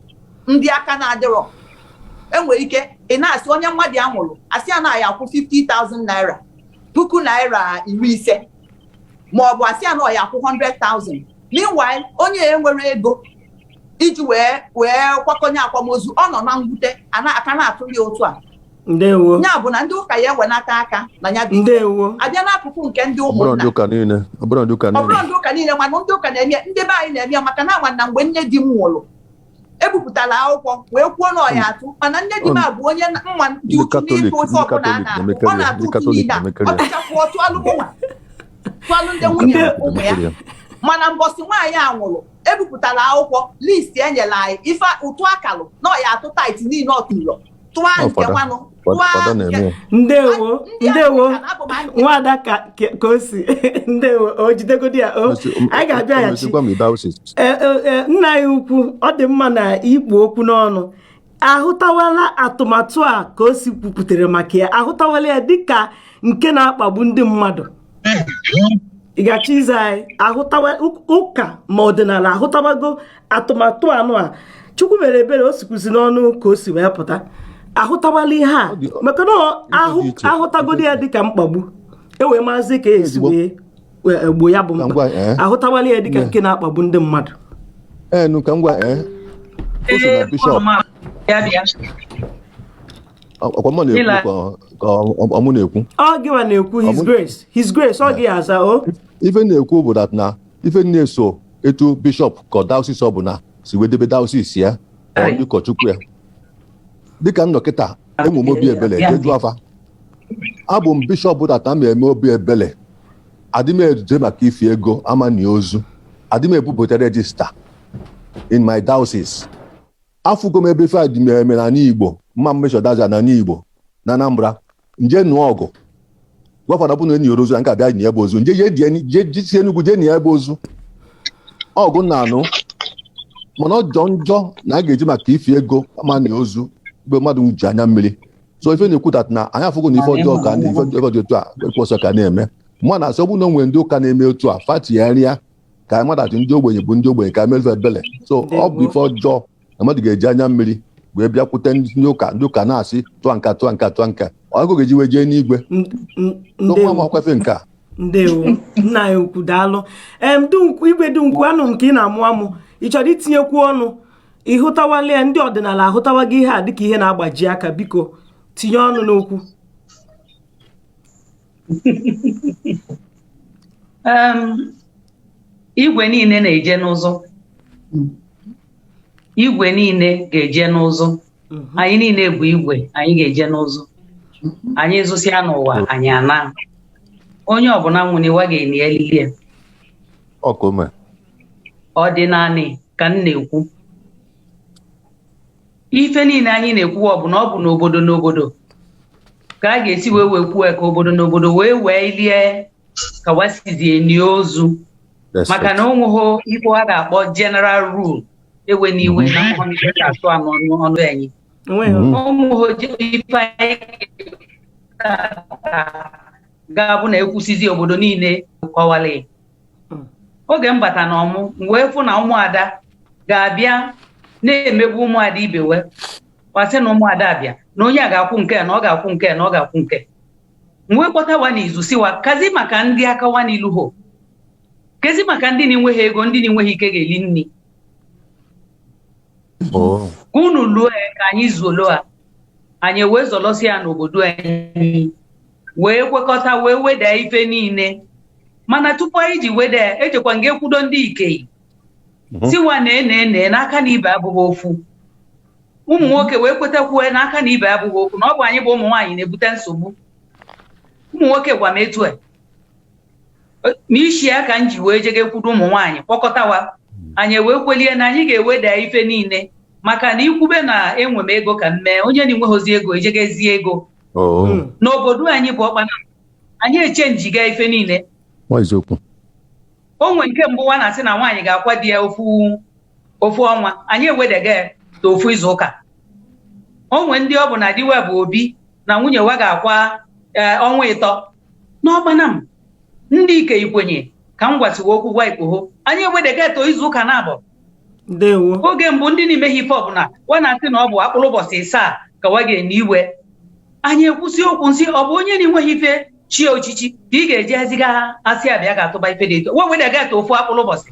[SPEAKER 4] ndị aka na-adịrọ. Enwere ike ị na-asị onye mmadụ ya nwụrụ, asị ya na ya akwụ 50,000 naira, puku naira 50, ma ọ bụ asị ya na ọ ya akwụ 100,000. Meanwhile, onye enwere ego iji wee kwakọnye akwamozu, ọ nọ na mwute aka na-atụrụ ya otu a.
[SPEAKER 1] Ndewo.
[SPEAKER 4] Ya bụ na ndị ụka ya ewenata aka na ya bụ ife.
[SPEAKER 1] Ndewo.
[SPEAKER 4] Abịa n'akụkụ nke ndị
[SPEAKER 2] Ọ bụrụ ndị
[SPEAKER 4] ụmụnna.
[SPEAKER 2] ụka niile, ọ bụrụ ndị ụka
[SPEAKER 4] Ọ bụrụ
[SPEAKER 2] niile.
[SPEAKER 4] ndị ụka niile, mana ndị ụka na-eme, ndị be anyị na-eme ya, maka na ama na mgbe nne di m nwụrụ, ebupụtara akwụkwọ wee kwuo na ọya atụ, mana nne di m a bụ onye mma dị
[SPEAKER 2] Ndị
[SPEAKER 4] uchu
[SPEAKER 2] Katọlik
[SPEAKER 4] n'ịtụ ofe
[SPEAKER 2] ndị
[SPEAKER 4] ọbụla a
[SPEAKER 2] Katọlik
[SPEAKER 4] na-atụ, ọ
[SPEAKER 2] na-emekarị ya.
[SPEAKER 4] na-atụ
[SPEAKER 2] Ndị
[SPEAKER 4] ụtụ
[SPEAKER 2] Katọlik
[SPEAKER 4] niile a.
[SPEAKER 2] na-emekarị
[SPEAKER 4] Ọ
[SPEAKER 2] ya.
[SPEAKER 4] tụchakwa, tụalụ mụnwa, tụalụ ndị nwunye
[SPEAKER 2] Katọlik
[SPEAKER 4] ụmụ ya.
[SPEAKER 2] na-emekarị ya.
[SPEAKER 4] Mana mbọsị nwaanyị a nwụrụ, ebupụtara akwụkwọ list enyere anyị ife ụtụ akalụ na ọya atụ tithe niile, ọ tụrụ tụa
[SPEAKER 2] Ọ
[SPEAKER 4] nke
[SPEAKER 2] fada
[SPEAKER 4] nwanụ tụa
[SPEAKER 2] fada
[SPEAKER 4] nke
[SPEAKER 2] na-eme ya.
[SPEAKER 1] Ndewo.
[SPEAKER 4] Ndị
[SPEAKER 1] Ndewo.
[SPEAKER 4] Anglican, abụ m Anglican.
[SPEAKER 1] Nwada ka o si, ndewo. O jidegodi ya o, anyị ga-abịaghachi.
[SPEAKER 2] Mesikwa m diocese.
[SPEAKER 1] Ee, nna anyị ukwu, ọ dị mma na ikpu okwu n'ọnụ. Ahụtawala atụmatụ a ka o si kwupụtara maka ya, ahụtawala ya dịka nke na-akpagbu ndị mmadụ. Ị ga-achọ ize anyị ahụtawa ụka ma ọdịnala ahụtawago atụmatụ anụ a Chukwu mere ebere o sikwuzi n'ọnụ ka o si wee pụta? Ahụtawala ihe a
[SPEAKER 2] Ọ dị
[SPEAKER 1] maka na ahụ
[SPEAKER 2] ife dị iche.
[SPEAKER 1] ahụtagodi ya dịka mkpagbu, e wee maazị ka esi
[SPEAKER 2] Ezigbo
[SPEAKER 1] wee gbuo ya bụ
[SPEAKER 2] Ka m
[SPEAKER 1] mkpa.
[SPEAKER 2] gwa
[SPEAKER 1] Ahụtawala ya dịka
[SPEAKER 2] Ne.
[SPEAKER 1] nke na-akpagbu ndị mmadụ?
[SPEAKER 2] Ee, nụ ka m gwa o so na bishọp.
[SPEAKER 3] Ya bịa.
[SPEAKER 2] Ọkwa mụ na-ekwu ka ọ mụ na-ekwu.
[SPEAKER 1] Ọ gịwa na-ekwu. His
[SPEAKER 2] Ọ bụ-
[SPEAKER 1] Grace, His Grace, ọ gị aza o.
[SPEAKER 2] Ife na-ekwu bụ that na ife na-eso etu bishọp ka diocese ọbụla si wee debe diocese ya, ọ ndị ụkọchukwu ya. Dịka m nọ kịta, enwe m obi ebele
[SPEAKER 3] Ya.
[SPEAKER 2] jeju afa. Abụ m bishọp bụ that na m eme obi ebele, adị m eje maka ifi ego ama na ozu, adị m ebupụta register in my diocese. Afụgo m ebe ife a dị mere n'ala Igbo mma mmesho dazi n'ala Igbo na Anambra, nje nụọ ọgụ gwafọdụ bụ na enyi ozu na nke abịa nye ebe ozu nje je je jisi Enugwu jee nye ebe ozu ọgụ na anụ. Mana ọ jọ njọ na a ga-eji maka ifi ego ama na ozu mgbe mmadụ ji anya mmiri. So ife na-ekwu that na anyị afụgo na ife ọjọọ ka ife ọjọọ dị otu a ekwe ọsọ ka na-eme mma na asị. Ọ bụrụ na o nwere ndị ụka na-eme otu a, fatigharịa ka mmadụ atụ ndị ogbenye bụ ndị ogbenye ka mefe ebele. So ọ bụ ife ọjọọ na mmadụ ga-eji anya mmiri wee bịakwute ndị ụka, ndị ụka na-asị tụọ nka, tụọ nka, tụọ nka, ọ ga-eji wee jee n'igwe.
[SPEAKER 1] Ndewo.
[SPEAKER 2] Nwa m akwafe nke a.
[SPEAKER 1] Ndewo, nna anyị ukwu, daalụ. Em, dunkwu, igwe dunkwu, anụ m ka ị na-amụ amụ, ị chọrọ itinyekwu ọnụ? Ịhụtawala ya, ndị ọdịnala ahụtawago ihe a dịka ihe na-agbaji aka? Biko tinye ọnụ n'okwu.
[SPEAKER 3] Igwe niile na-eje n'ụzọ, igwe niile ga-eje n'ụzọ. Anyị niile bụ igwe, anyị ga-eje n'ụzọ. Anyị zụsịa n'ụwa, anyị ana. Onye ọbụla nwụrụ iwa ga-eni elili ya.
[SPEAKER 2] Ọkụ ome.
[SPEAKER 3] Ọdịnanị ka m na-ekwu. Ife niile anyị na-ekwu, ọ bụ na ọ bụ n'obodo n'obodo ka a ga-esi wee kwuo ka obodo n'obodo wee lie ka wasizie nie ozu. Maka na onweghị ife a ga-akpọ general rule. Ewe n'iwe na mmụọ asụ anụ ọnụ ọnụ anyị.
[SPEAKER 1] Enweghị.
[SPEAKER 3] Onweghị ife anyị ga-abụ na ekwusizi obodo niile kọwala ya. Oge m bata na ọmụ m wee fụ na ụmụada ga-abịa na-emegbu ụmụada ibe wee wasị na ụmụada abịa na onye a ga-akwụ nke a, na ọ ga-akwụ nke a, na ọ ga-akwụ nke m wee kpọtawa n'izu siwa kazi maka ndị akawa n'ilu ho, kezi maka ndị na-enweghị ego, ndị na-enweghị ike ga-eli nri. Ka unu luo ya ka anyị zuolo a, anyị wee zọlọsi ya n'obodo anyị wee kwekọta wee weda ife niile. Mana tupu anyị ji weda ya, ejekwa nga ekwudo ndị ikei siwa na ene ene n'aka na ibe abụghị ofu. Ụmụ nwoke wee kwetakwuo n'aka na ibe abụghị okwu, na ọ bụ anyị bụ ụmụ nwaanyị na-ebute nsogbu. Ụmụ nwoke gwa m etu a ma isi ya ka m ji wee jege kwudo ụmụ nwaanyị kpọkọtawa anyị wee kwelie na anyị ga-eweda ife niile, maka na ikwube na enwe m ego ka m mee onye na-enweghịzi ego ejegezie ego. N'obodo anyị bụ ọkpana anyị eche njiga ife niile.
[SPEAKER 2] Ọ eziokwu.
[SPEAKER 3] O nwe nke mbụ nwa na-asị na nwaanyị ga-akwa di ya ofu ofu ọnwa, anyị ewedega ya na ofu izu ụka. O nwe ndị ọ bụ na diwe bụ obi na nwunye wa ga-akwa ọnwa 3 n'ọkpana m. Ndị ike ikwenye ka m gwasịwa okwu gwa ikpoho, anyị ewedega eto izu ụka na abụọ.
[SPEAKER 1] Ndewo.
[SPEAKER 3] Oge mbụ ndị na-eme ife ọbụla wa na-asị na ọ bụ akpụrụ ụbọchị 7 ka wa ga-ene iwe. Anyị ekwụsị okwu nsị ọ bụ onye na-enweghị ife chi ochichi ka ị ga-eji eziga asị abịa ga-atụba ife dị eto, wa wedega eto ofu akpụrụ ụbọchị.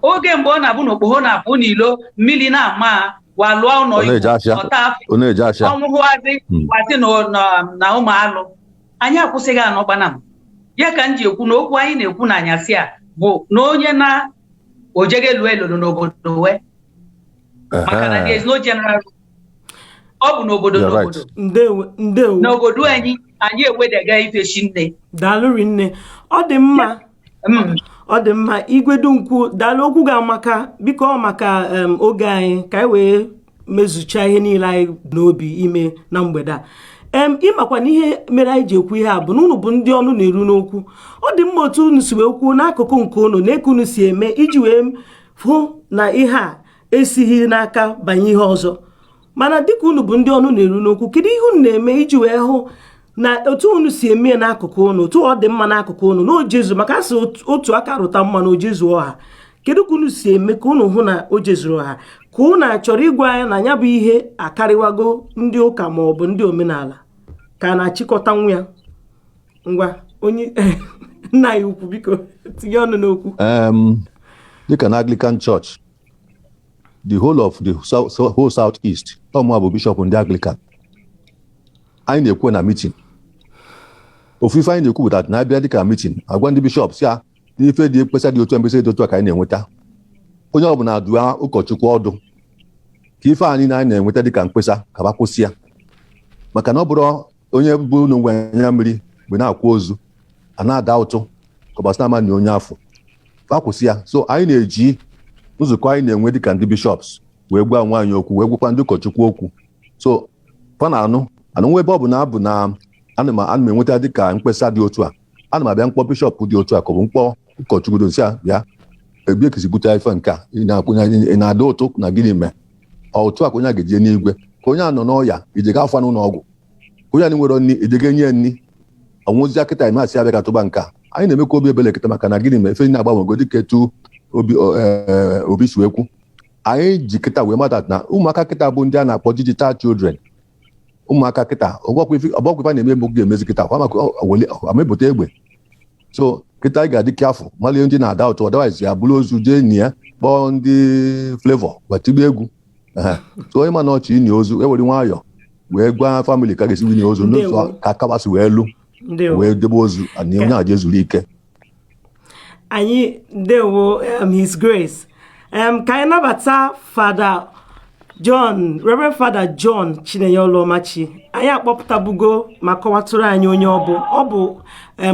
[SPEAKER 3] Oge mbụ ọ na-abụ na okpoho na-apụ n'ilo mmiri na-ama wa lụọ ụlọ
[SPEAKER 2] Ọ na-eje afịa.
[SPEAKER 3] ọta afọ
[SPEAKER 2] Ọ na-eje afịa.
[SPEAKER 3] ọnwụhụazị wasị na ụmụ alụ. Anyị akwụsịghị anọgbana m ya ka m ji ekwu na okwu anyị na-ekwu na anyasị a bụ na onye na ojegelu elulu n'obodo wee, maka na there is no general rule. Ọ bụ n'obodo
[SPEAKER 2] You're right.
[SPEAKER 3] n'obodo.
[SPEAKER 1] Ndewo, ndewo.
[SPEAKER 3] N'obodo anyị anyị ewedega ife shi nne.
[SPEAKER 1] Daalụ rinne, ọ dị mma. Ọ dị mma, Igwe Dunkwu, daalụ, okwu ga-amaka. Biko, ọ maka oge anyị ka anyị wee mezuchaa ihe niile anyị n'obi ime na mgbede a. Ịmakwa na ihe mere anyị ji ekwu ihe a bụ na unu bụ ndị ọnụ na-eru n'okwu. Ọ dị mma otu unu si wee kwuo n'akụkụ nke unu na eke unu si eme iji wee hụ na ihe a esighị n'aka banye ihe ọzọ. Mana dịka unu bụ ndị ọnụ na-eru n'okwu, kedu ihe unu na-eme iji wee hụ na otu unu si eme ya n'akụkụ unu, otu ọ dị mma n'akụkụ unu na ojezu, maka asị otu aka rụta mma na ojezu ọha? Kedu ka unu si eme ka unu hụ na o jezuru ọha? Ka unu achọrọ ịgwa anyị na ya bụ ihe akarịwago ndị ụka ma ọ bụ ndị omenala ka a na-achịkọta nwa ya? Ngwa, onye nna anyị ukwu, biko tinye ọnụ n'okwu.
[SPEAKER 2] Dịka na Anglican Church, the whole of the south, whole South East, ọmụa bụ bishọp ndị Anglican. Anyị na-ekwu na meeting, ofu ife anyị na-ekwu bụ that na-abịa dịka meeting, agwa ndị bishọp si ya n'ife dị mkpesa dị otu a, mkpesa dị otu a ka anyị na-enweta. Onye ọbụla dụa ụkọchukwu ọdụ ka ife anyị na anyị na-enweta dịka mkpesa ka ba kwụsị ya, maka na ọ bụrụ onye bụ unu nwe anya mmiri mgbe na-akwa ozu a na-ada ụtụ ka ọgbasa ama na onye afọ fa kwụsị ya. So anyị na-eji nzukọ anyị na-enwe dịka ndị bishops wee gwa nwaanyị okwu, wee gwakwa ndị ụkọchukwu okwu. So fa na-anụ anụ nwa ebe ọ bụ na abụ na ana m enweta dịka mkpesa dị otu a, ana m abịa mkpọ bishọp dị otu a ka ọ bụ mkpọ ụkọchukwu dị otu a, bịa ebie ka esi bute ife nke a, ị na-ada ụtụ na gịnị mee ọ otu a, ka onye a ga-eje n'igwe, ka onye a nọ n'ọya ije ga afọ n'ụlọ ọgwụ, ka onye a nwere nri ije ga enye ya nri ọnwụzi kịta ime asị abịa ka tụba nke a. Anyị na-emekwa obi ebele kịta, maka na gịnị mee efe na-agbanwego dịka etu obi obi si wee kwu. Anyị ji kịta wee mata na ụmụaka kịta bụ ndị a na-akpọ digital children. Ụmụaka kịta ọgbakwa ife a na-eme bụ ga-emezi kịta kwa maka amepụta egbe. So kịta anyị ga-adị careful malie ndị na-ada ụtọ, otherwise ya bụrụ ozu jee nye ya kpọọ ndị Flavour gbatigbe egwu. Ehe. So onye ma na ọchị inyi ozu ewere nwayọọ wee gwa family ka a ga-esi winye ozu n'ụzọ
[SPEAKER 1] Ndewo.
[SPEAKER 2] ka akabasị wee lu
[SPEAKER 1] Ndewo.
[SPEAKER 2] wee debe ozu na onye a jee zuru ike.
[SPEAKER 1] Anyị ndewo, His Grace. Ka anyị nabata Fada John, Reverend Fada John Chinenye Oluomachi. Anyị akpọpụtabugo ma kọwatụrụ anyị onye ọ bụ. Ọ bụ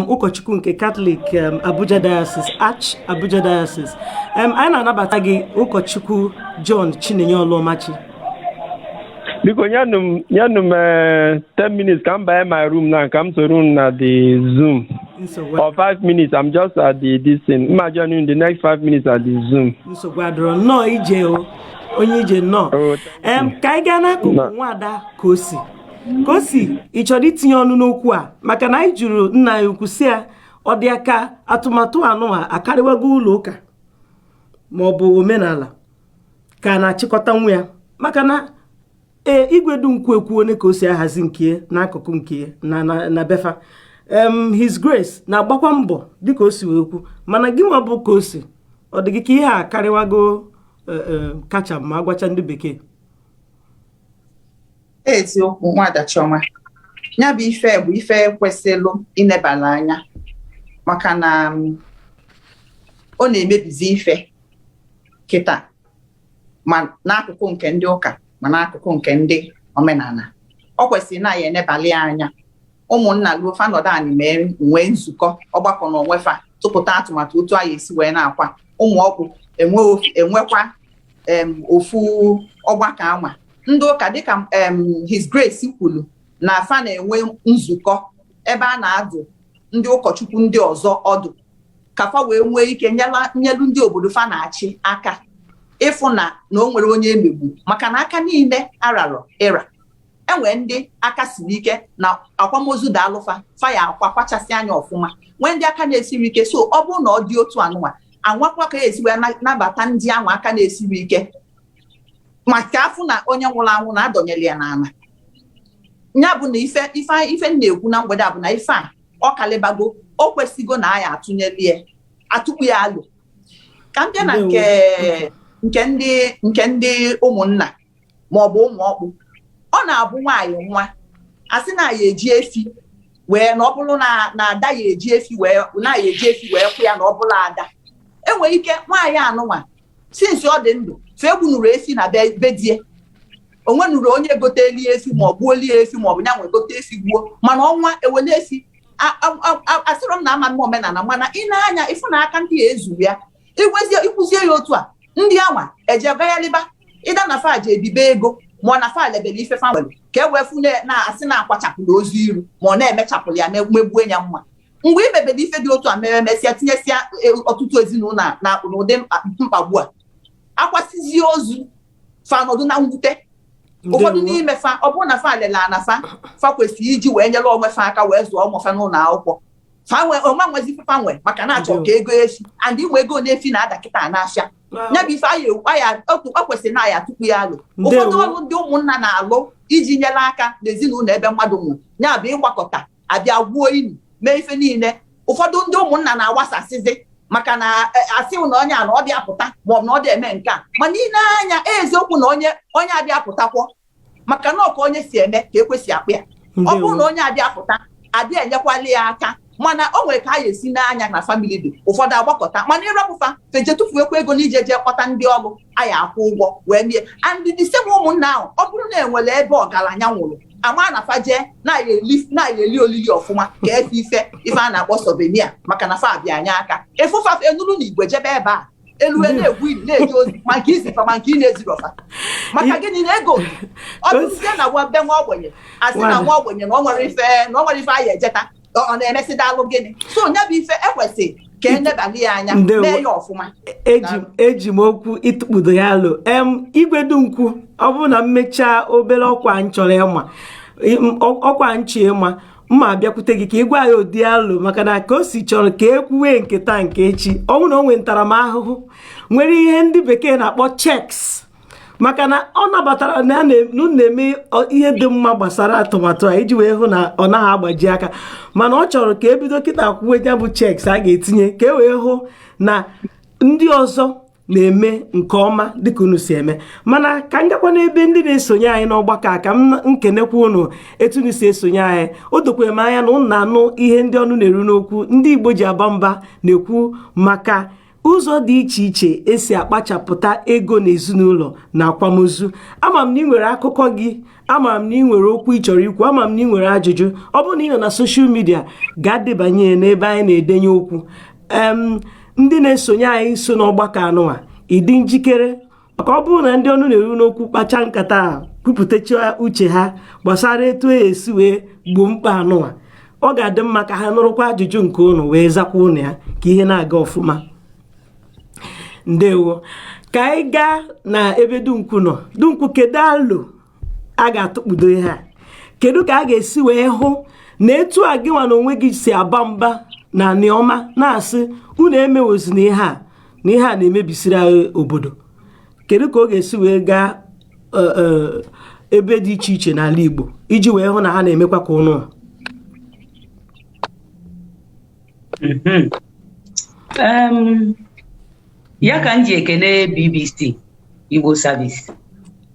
[SPEAKER 1] ụkọchukwu nke Catholic Abuja Diocese, Arch Abuja Diocese. Anyị na-anabata gị, ụkọchukwu John Chinenye Oluomachi.
[SPEAKER 6] Biko, nyenụ m 10 minutes ka m banye my room na ka m soro unu na the Zoom.
[SPEAKER 1] Nsogbu
[SPEAKER 6] Or 5 minutes. I'm just at the this thing. Mma join you in the next 5 minutes at the Zoom.
[SPEAKER 1] Nsogbu adịrọ. Nnọọ ije o, onye ije, nnọọ.
[SPEAKER 6] Oh,
[SPEAKER 1] Ka anyị gaa n'akụkụ nwaada Kosi. Kosi, ị chọrọ itinye ọnụ n'okwu a? Maka na anyị jụrụ nna anyị ukwu si ya ọ dị aka atụmatụ anụwa akarịwago ụlọ ụka ma ọ bụ omenala ka a na-achịkọta nwa ya, maka na ee, igwe dum kwu ekwu onye ka o si ahazi nke n'akụkụ nke na befa. His Grace na-agbakwa mbọ dịka o si wee kwu, mana gị nwa bụ ka o si ọ dị gị ka ihe a karịwago kacha ma agwacha ndị bekee?
[SPEAKER 4] Eziokwu, nwada Chiọma, ya bụ ife bụ ife kwesịlụ inebala anya, maka na ọ na-emebizi ife kịta, ma n'akụkụ nke ndị ụka ma n'akụkụ nke ndị omenala. Ọ kwesịrị na ya enebali ya anya. Ụmụnna luo, fa nọdụ anyị mee nwee nzukọ ọgbakọ na onwe fa, tụpụta atụmatụ otu anyị esi wee na-akwa ụmụ ọkpụ enwekwa ofu ọgbakọ anwa. Ndị ụka, dịka His Grace kwuru, na fa na-enwe nzukọ ebe a na-adụ ndị ụkọchukwu ndị ọzọ ọdụ ka fa wee nwee ike nyelu ndị obodo fa na-achị aka ịfụ na o nwere onye emegbu, maka na aka niile ararọ ịra enwee ndị aka siri ike na akwamozu daalụfa fa ya akwa kwachasị anya ọfụma, nwee ndị aka na-esiri ike. So ọ bụrụ na ọ dị otu anụnwa anwakwa ka esi wee nabata ndị ahụ aka na-esiri ike, maka afụ na onye nwụrụ anwụ na-adọnyere ya n'ala. Ya bụ na ife m na-ekwu na mgbede a bụ na ife a ọ kalịbago, o kwesịgo na a ya atụnyeli ya, atụkpu ya alụ. Ka m bịa na nke ndị ụmụnna ma ọ bụ ụmụ ọkpụ, ọ na-abụ nwaanyị nwa asị na ya eji efi wee na ọ bụrụ na ada ya eji efi wee na ya eji efi wee kwụ ya, na ọ bụrụ ada enwere ike nwaanyị anụnwa since ọ dị ndụ fe egbunuru efi na be die, onwenuru onye goteli efi ma ọ gbuolie efi ma ọ bụ ya nwe gote efi gbuo, mana ọnwa ewele efi. Asịrọ m na ama mma omenala, mana ị na-anya ịfụ na aka ndị a ezuru ya igwezie ikwuzie ya otu a, ndị anwa eje gagharịba ịda na fa ji ebibe ego ma ọ na fa lebere ife fa nwere ka e wee fụ na-asị na-akwachapụrụ ozu iru ma ọ na-emechapụrụ ya megbue ya mma. Mgbe ị mebere ife dị otu a mere mesịa tinyesịa ọtụtụ ezinụlọ na n'ụdị mkpagbu a, akwasịzie ozu fa nọdụ na mwute. Ụfọdụ n'ime fa, ọ bụrụ na fa lela na fa kwesịrị iji wee nyere onwe fa aka wee zụọ ụmụ fa n'ụlọ akwụkwọ, fa nwe ọma nwezi ife fa nwe, maka na achọ ka ego efi and inwe ego na-efi na-ada kịta n'afịa. Ya bụ ife aya o kwesịrị na aya tupu ya alụ. Ụfọdụ ọrụ ndị ụmụnna na-alụ iji nyere aka n'ezinụlọ ebe mmadụ nwụrụ, ya bụ ịgbakọta abịa gwuo ini mee ife niile. Ụfọdụ ndị ụmụnna na-agbasasịzi maka na asị na onye a na ọ dị apụta maọbụ na ọ dị eme nke a, mana ị na-anya eziokwu na onye adị apụtakwọ, maka na ọka onye si eme ka ekwesị akpụ ya. Ọ bụrụ na onye adị apụta adị enyekwala ya aka, mana o nwere ka a ga-esi n'anya na family dị ụfọdụ agbakọta, mana ịrapụfa feje tụfuekwa ego n'ije jee kpọta ndị ọrụ anyị akwụ ụgwọ wee mie. And the same ụmụnna ahụ, ọ bụrụ na enwere ebe ọgaranya nwụrụ, ama na fa jee na-eli olili ọfụma ka efe ife a na-akpọ souvenir, maka na fa bịa anya aka efụfa enuru na igwe jebe ebe a elu na-egwu ili na-eje ozi, ma nke izifa ma nke ị na-eziri ọfa. Maka gịnị? Na ego ọ bụrụzie na be nwa ogbenye, asị na nwa ogbenye na ọ nwere ife na ọ nwere ife anyị ejeta ọ na-emesị dalụ gịnị. So nya bụ ife ekwesị ka enebali ya anya mee ya ọfụma.
[SPEAKER 1] Eji m okwu ịtụkpudo ya alụ em igwe dunkwu. Ọ bụrụ na m mechaa obere ọkwa m chọrọ ịma ọkwa nchi ịma mma abịakwute gị ka ị gwa ya ụdị alụ, maka na ka o si chọrọ ka e kwuwe nke taa nke echi, ọ bụrụ na o nwee ntaramahụhụ nwere ihe ndị bekee na-akpọ checks, maka na ọ nabatara na unu na-eme ihe dị mma gbasara atụmatụ a iji wee hụ na ọ naghị agbaji aka, mana ọ chọrọ ka ebido kịta kwuwe ya bụ checks a ga-etinye ka e wee hụ na ndị ọzọ na-eme nke ọma dịka unu si eme. Mana ka m gakwa n'ebe ndị na-esonye anyị n'ọgbakọ a ka m nkenekwa unu etu unu si esonye anyị. O dokwere m anya na unu na-anụ ihe ndị ọnụ na-eru n'okwu ndị Igbo ji aba mba na-ekwu maka ụzọ dị iche iche esi akpachapụta ego n'ezinụlọ na akwamozu. Ama m na ị nwere akụkọ gị, ama m na ị nwere okwu ị chọrọ ikwu, ama m na ị nwere ajụjụ. Ọ bụrụ na ị nọ na social media, gaa debanye n'ebe anyị na-edenye okwu. Ndị na-esonye anyị so n'ọgbakọ anụwa, ịdị njikere? Maka ọ bụrụ na ndị ọnụ na-eru n'okwu kpacha nkata a kwupụtacha uche ha gbasara etu e esi wee gboo mkpa anụwa. Ọ ga-adị mma ka ha nụrụkwa ajụjụ nke unu wee zakwa unu ya ka ihe na-aga ọfụma. Ndewo. Ka anyị gaa na ebe Dunkwu nọ. Dunkwu, kedu alo a ga-atụkpudo ihe a? Kedu ka a ga-esi wee hụ na etu a gị nwa na onwe gị si aba mba na Aniọma na-asị unu emewozina ihe a, na ihe a na-emebisiri anyị obodo, kedu ka ọ ga-esi wee gaa ebe dị iche iche n'ala Igbo iji wee hụ na ha na-emekwa ka ụnụ?
[SPEAKER 3] Ya ka m ji ekene BBC Igbo Service,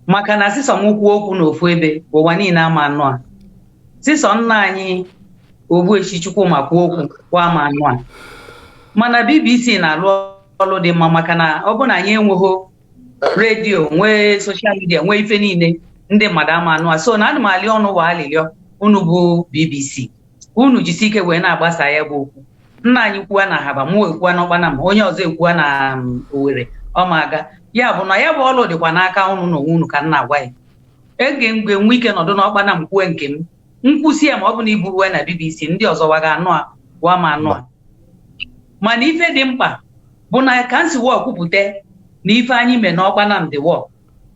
[SPEAKER 3] maka na sisọ m kwuo okwu n'ofu ebe, ụwa niile ama anụ a. Sisọ nna anyị Ogbuechi Chukwuma kwuo okwu kwa ama anụ a. Mana BBC na-alụ ọlụ dị mma, maka na ọ bụ na anyị enweghị redio, nwee social media, nwee ife niile, ndị mmadụ ama anụ a. So na ana m alị ọnụ wa alịlịọ unu bụ BBC, unu jisi ike wee na-agbasa ya bụ okwu. Nna anyị kwuwa na Ahaba, mụ ekwuwa n'Ọkpana, m onye ọzọ ekwuwa na Owerri, ọ ma aga. Ya bụ na ya bụ ọlụ dịkwa n'aka unu na onwe unu ka m na-agwa ya. Ege mgbe nwe ike nọdụ n'Ọkpana m kwue nke m, nkwụsị ya, ma ọ bụ na iburuwe na BBC, ndị ọzọ waga anụ a gwa m anụ a. Mana ife dị mkpa bụ na ka m si wọọ kwupụta na ife anyị mee n'Ọkpana m dị wọọ,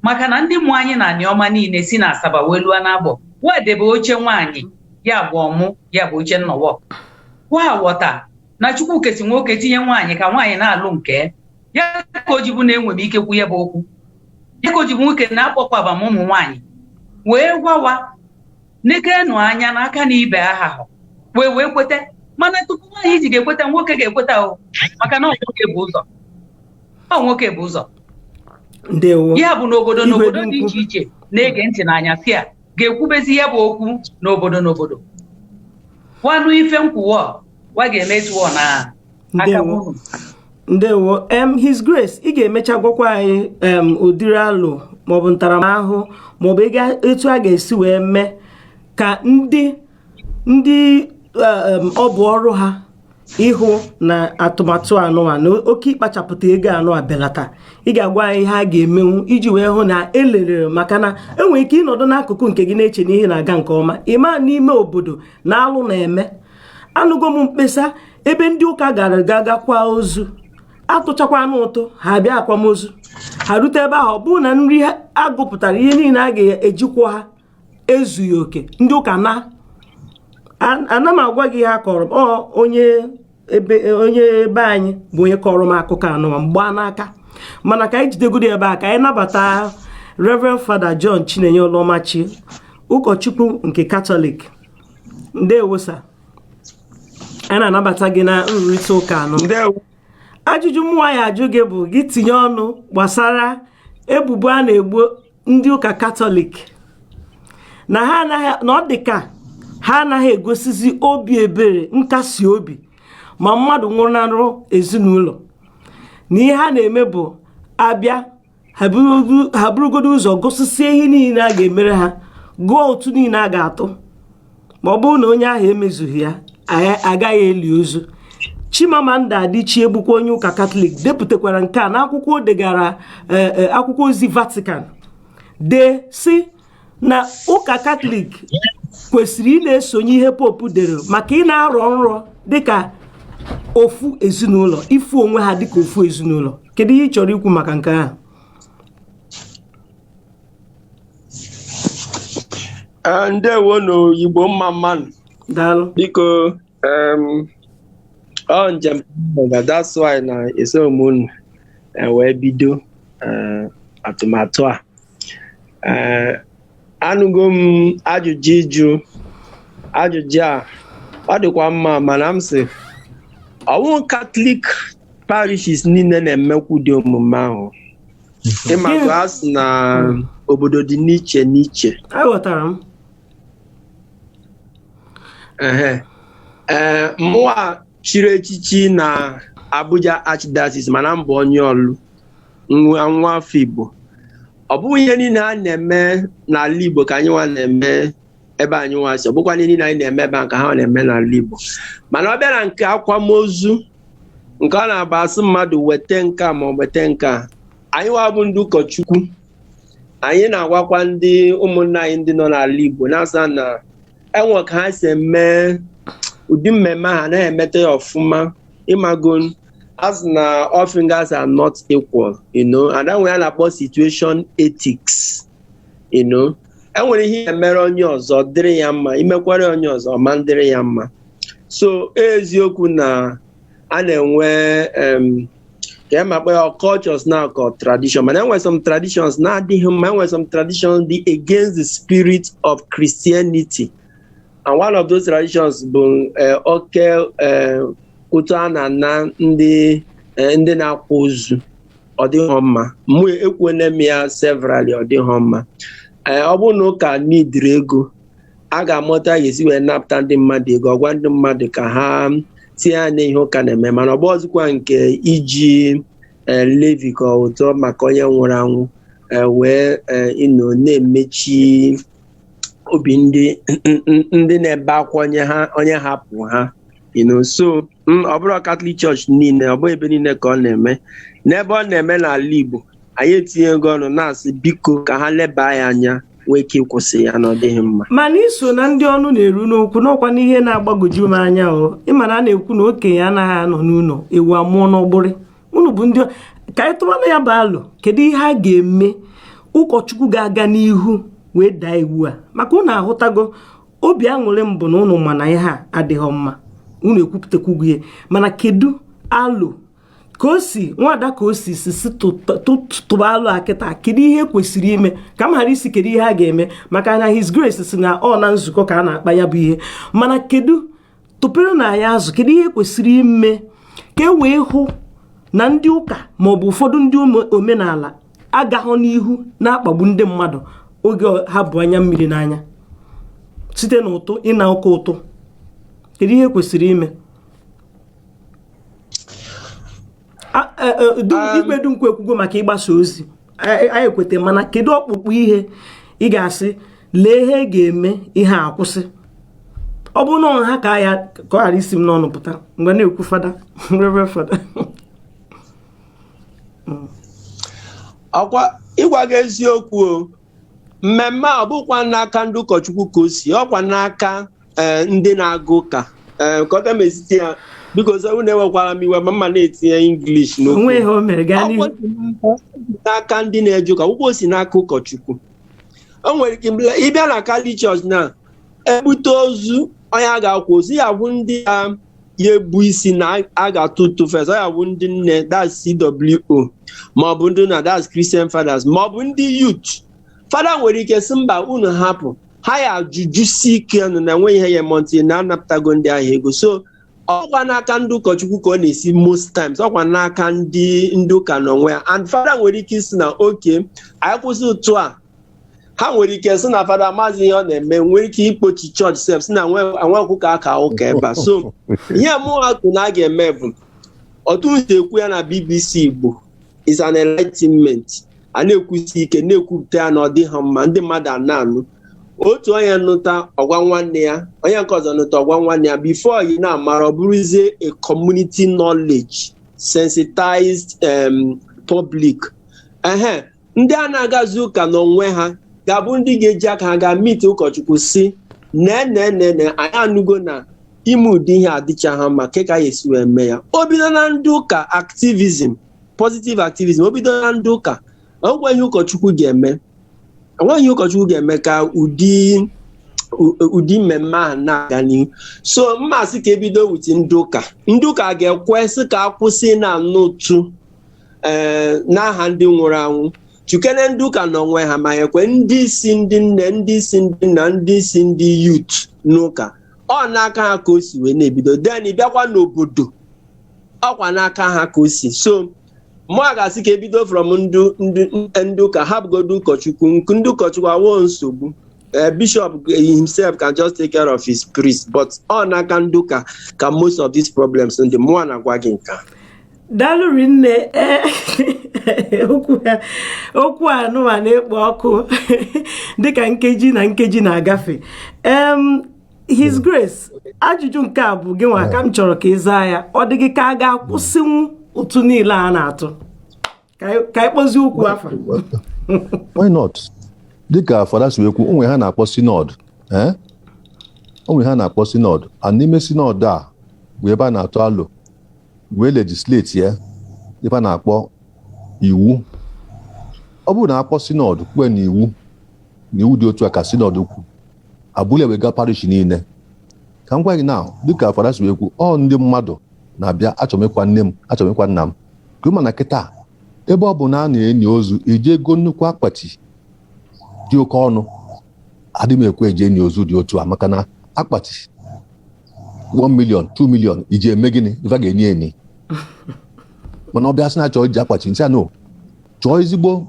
[SPEAKER 3] maka na ndị mụ anyị na Aniọma niile si na Asaba wee lụọ n'Agbọ wedebe oche nwaanyị, ya bụ ọmụ, ya bụ oche nnọwọ wa ghọta na Chukwu kesi nwoke tinye nwaanyị ka nwaanyị na-alụ nke ya, ka o jibu na-enwe m ike kwu ya bụ okwu, ya ka o jibu nwoke na-akpọkwaba m ụmụ nwaanyị wee gwawa nekenụ anya n'aka na ibe aha wee wee kweta. Mana tupu nwaanyị ji ga-ekweta, nwoke ga-ekweta o, maka na nwoke bụ ụzọ, ọ nwoke bụ ụzọ.
[SPEAKER 1] Ndewo.
[SPEAKER 3] Ya bụ n'obodo n'obodo dị iche iche na-ege ntị n'anya si a ga-ekwubezi ya bụ okwu n'obodo n'obodo wanụ ife nkwuwa wa ga-emetuo na aka unu.
[SPEAKER 1] Ndewo. His Grace, ị ga-emecha gwakwa anyị ụdịrị alụ maọbụ ntaramahụhụ maọbụ etu a ga-esi wee mee ka ndị ọ bụ ọrụ ha ịhụ na atụmatụ anụwa na oke ịkpachapụta ego anụwa belata. Ị ga-agwa anyị ihe a ga-emenwu iji wee hụ na elelere, maka na enwere ike ịnọdụ n'akụkụ nke gị na-eche na ihe na-aga nke ọma, ịma n'ime obodo na alụ na-eme. Anụgo m mkpesa ebe ndị ụka gara ga gakwa ozu, atụchakwa anụ ụtụ ha bịa akwamozu, ha rute ebe ahụ, ọ bụrụ na nri agụpụtara ihe niile a ga-ejikwa ha ezughị oke, ndị ụka na ana m agwa gị ihe a kọrọ m. Onye ebe anyị bụ onye kọrọ m akụkọ anụma mgba n'aka. Mana ka anyị jidegoro ebe a ka anyị nabata Reverend Father John Chinenye Oluomachi, ụkọchukwu nke Katọlik. Ndewo sir, anyị na-anabata gị na nrụrịta ụka anọ. Ajụjụ mmụọ ya ajụ gị bụ gị tinye ọnụ gbasara ebubo a na-egbu ndị ụka Katọlik na ha anaghị, na ọ dị ka ha anaghị egosizi obi ebere, nkasi obi ma mmadụ nwụrụnarụ ezinụlọ, na ihe ha na-eme bụ abịa ha burugodo ụzọ gosisie ihe niile a ga-emere ha, gụọ otu niile a ga-atụ, ma ọ bụrụ na onye ahụ emezughị ya agaghị eli ozu. Chimamanda Adichie bụkwa onye ụka Katọlik depụtakwara nke a n'akwụkwọ o degara akwụkwọ ozi Vatican, dee si na ụka Katọlik kwesịrị ị na-esonye ihe Popu dere maka ị na-arọ nrọ dịka ofu ezinụlọ, ifu onwe ha dịka ofu ezinụlọ. Kedu ihe ị chọrọ ikwu maka nke ahụ?
[SPEAKER 6] Ndewo no Igbo mma mmanụ.
[SPEAKER 1] Daalụ.
[SPEAKER 6] Biko ọ njem na that's why na eso m unu wee bido atụmatụ a. Anụgo m ajụjụ ịjụ ajụjụ a, ọ dịkwa mma, mana m sị ọwụ Catholic parishes niile na-emekwu ụdị omume ahụ. Ịmakwa a sị na obodo dị n'iche n'iche.
[SPEAKER 1] Aghọtara m.
[SPEAKER 6] Ee, mụwa chiri echichi na Abuja Archdiocese, mana m bụ onye Ọlụ, nwa afọ Igbo. Ọ bụghị ihe niile a na-eme n'ala Igbo ka anyị nwa na-eme ebe anyị nwa si, ọ bụkwa ihe niile anyị na-eme ebe a ka ha na-eme n'ala Igbo. Mana ọ bịara nke akwamozu, nke ọ na-aba asị mmadụ weta nka ma ọ weta nka, anyị nwa bụ ndị ụkọchukwu, anyị na-agwakwa ndị ụmụnna anyị ndị nọ n'ala Igbo na-asa na enwe ka ha si eme Ụdị mmemme ahụ anaghị emete ya ọfụma. Ịmago as na all fingers are not equal, and that a na-akpọ situation ethics. Enwere ihe emere onye ọzọ dịrị ya mma, imekwara onye ọzọ ọma dịrị ya mma. So eziokwu na a na-enwe ka ma akpọ ya cultures na ka tradition, mana enwere some traditions na-adịghị mma, enwere some traditions dị against the spirit of Christianity, and one of those traditions bụ oke ụtụ a na-ana ndị na-akwa ozu. Ọ dịghọ mma. Mụ ekwuone m ya severally, ọ dịghọ mma. Ọ bụrụ na ụka nidiri ego, a ga-amụta ga-esi wee napụta ndị mmadụ ego, ọgwa ndị mmadụ ka ha tinye anya n'ihe ụka na-eme, mana ọ bụghịzikwa nke iji levy ka ụtọ maka onye nwụrụ anwụ wee ịnọ na-emechi obi ndị na-ebe akwa onye ha onye hapụ ha. So ọ bụrụ Catholic Church niile, ọ bụghị ebe niile ka ọ na-eme. N'ebe ọ na-eme n'ala Igbo, anyị etinye ego ọnụ na-asị biko ka ha leba ya anya, nwee ike ịkwụsị ya na ọ dịghị mma.
[SPEAKER 1] Mana iso na ndị ọnụ na-eru n'okwu n'ọkwa n'ihe na-agbagwoju m anya o, ịma na a na-ekwu na okenye anaghị anọ n'ụlọ ewu amụọ n'ọgbụrị. Unu bụ ndị ka anyị tụwana ya bụ alụ. Kedu ihe a ga-eme ụkọchukwu ga-aga n'ihu wee daa iwu a? Maka unu ahụtago, obi aṅụrị m bụ na unu ma na ihe a adịghị mma, unu ekwupụtakwugo ya. Mana kedu alụ ka o si nwada ka o si si si tụba alụ a kịta? Kedu ihe kwesịrị ime ka m ghara isi kedu ihe a ga-eme? Maka na His Grace si na ọ na nzukọ ka a na-akpa ya bụ ihe. Mana kedu tụpere na ya azụ, kedu ihe kwesịrị ime ka e wee hụ na ndị ụka maọbụ ụfọdụ ndị omenala agaghọ n'ihu na-akpagbu ndị mmadụ oge ha bụ anya mmiri n'anya site n'ụtụ ịna oke ụtụ? Kedu ihe kwesịrị ime? Igwe Dunkwu ekwugo maka ịgbasa ozi, anyị ekweta. Mana kedu ọkpụkpụ ihe ị ga-asị lee ihe ga-eme ihe a akwụsị? Ọ bụrụ na ọ ha ka ya ka ọ ghara isi m n'ọnụ pụta mgbe na-ekwu, Fada, Reverend Fada.
[SPEAKER 6] Ọkwa ịgwa gị eziokwu o, mmemme a ọ bụkwa n'aka ndị ụkọchukwu ka o si, ọkwa n'aka ndị na-aga ụka. Ka ọ ga m esite ya, biko unu ewekwara m iwe ma mma na-etinye English n'okwu.
[SPEAKER 1] Onwe ihe o mere, gaa n'ihu.
[SPEAKER 6] Ọkwa si n'aka ndị na-eje ụka, akwụkwọ si n'aka ụkọchukwu. O nwere ike ịbịa na Catholic Church na ebute ozu onye a ga-akwa ozu ya bụ ndị ya ebu isi na a ga-atụ ụtụ first, ọ ya bụ ndị nne, that's CWO, maọbụ ndị na that's Christian Fathers, maọbụ ndị youth. Fada nwere ike sị mba, unu hapụ ha, ya ajụjụsi ike nụ na enweghị ihe ya eme na anapụtago ndị ahụ ego. So ọkwa n'aka ndị ụkọchukwu ka ọ na-esi most times, ọkwa n'aka ndị ụka n'onwe ya. And fada nwere ike isi na oke anyị kwụsị ụtụ a, ha nwere ike sị na fada maazị ihe ọ na-eme, nwere ike ikpochi chọọchị sef, sị na anwekwu ka aka ụka ebe a. So ihe mụ atụ na a ga-eme bụ otu si ekwu ya na BBC Igbo is an enlightenment. A na-ekwusi ike na-ekwupụta ya na ọ dịghị mma, ndị mmadụ a na-anụ. Otu onye nụta, ọgwa nwanne ya, onye nke ọzọ nụta, ọgwa nwanne ya, before you na-amara, ọ bụrụzie a community knowledge, sensitized public. Ehe, ndị a na-agazi ụka n'onwe ha ga-abụ ndị ga-eji aka ha ga meet ụkọchukwu si nee nee nee nee, anyị anụgo na ime ụdị ihe adịchaghị mma, ke ka ya esi wee mee ya. O bido na ndị ụka, activism, positive activism, o bido na ndị ụka. Onweghị ụkọchukwu ga-eme, enweghị ụkọchukwu ga-eme ka ụdị mmemme ahụ na-aga n'ihu. So mmasị ka ebido with ndị ụka. Ndị ụka ga-ekwesị ka akwụsị na-anụ ụtụ n'aha ndị nwụrụ anwụ. Chukene ndị ụka n'onwe ha ma ekwe ndị isi, ndị nne, ndị isi, ndị nna, ndị isi, ndị youth n'ụka, ọ n'aka ha ka o si wee na-ebido. Then bịakwa n'obodo, ọkwa n'aka ha ka o si. So mụ a ga-asị ka ebido from ndị ụka, ha bụgodo ụkọchukwu. Ndị ụkọchukwu awoo nsogbu. Bishop himself can just take care of his priest, but ọ n'aka ndị ụka ka most of these problems ndị mụa na-agwa gị nke a.
[SPEAKER 1] Daalụ rinne. Okwu a nụwa na-ekpo ọkụ dịka nkeji na nkeji na-agafe. His Grace, ajụjụ nke a bụ gị nwa ka m chọrọ ka ị zaa ya. Ọ dị gị ka a ga-akwụsịnwu ụtụ niile a na-atụ? Ka anyị kpọzie okwu afa.
[SPEAKER 2] Why not? Dịka fada si wee kwu, onwe ha na-akpọ synod. O nwere ha na-akpọ synod, and n'ime synod a bụ ebe a na-atụ alo wee legislate ya, ebe a na-akpọ iwu. Ọ bụrụ na akpọ synod kwue na iwu na iwu dị otu a ka synod kwu, abụla ewega parish niile. Ka m gwa gị na dịka fada si wee kwu, ọ ndị mmadụ na-abịa, achọrọ m ịkwa nne m, achọrọ m ịkwa nna m ka mana kịta ebe ọ bụ na a na-enyi ozu iji ego nnukwu akpati dị oke ọnụ, adị m ekwe eji enyi ozu dị otu a, maka na akpati 1 million, 2 million iji eme gịnị? Ife a ga-enye enyi, mana ọ bịa sị na chọọ iji akpati nsị anụ, chọọ ezigbo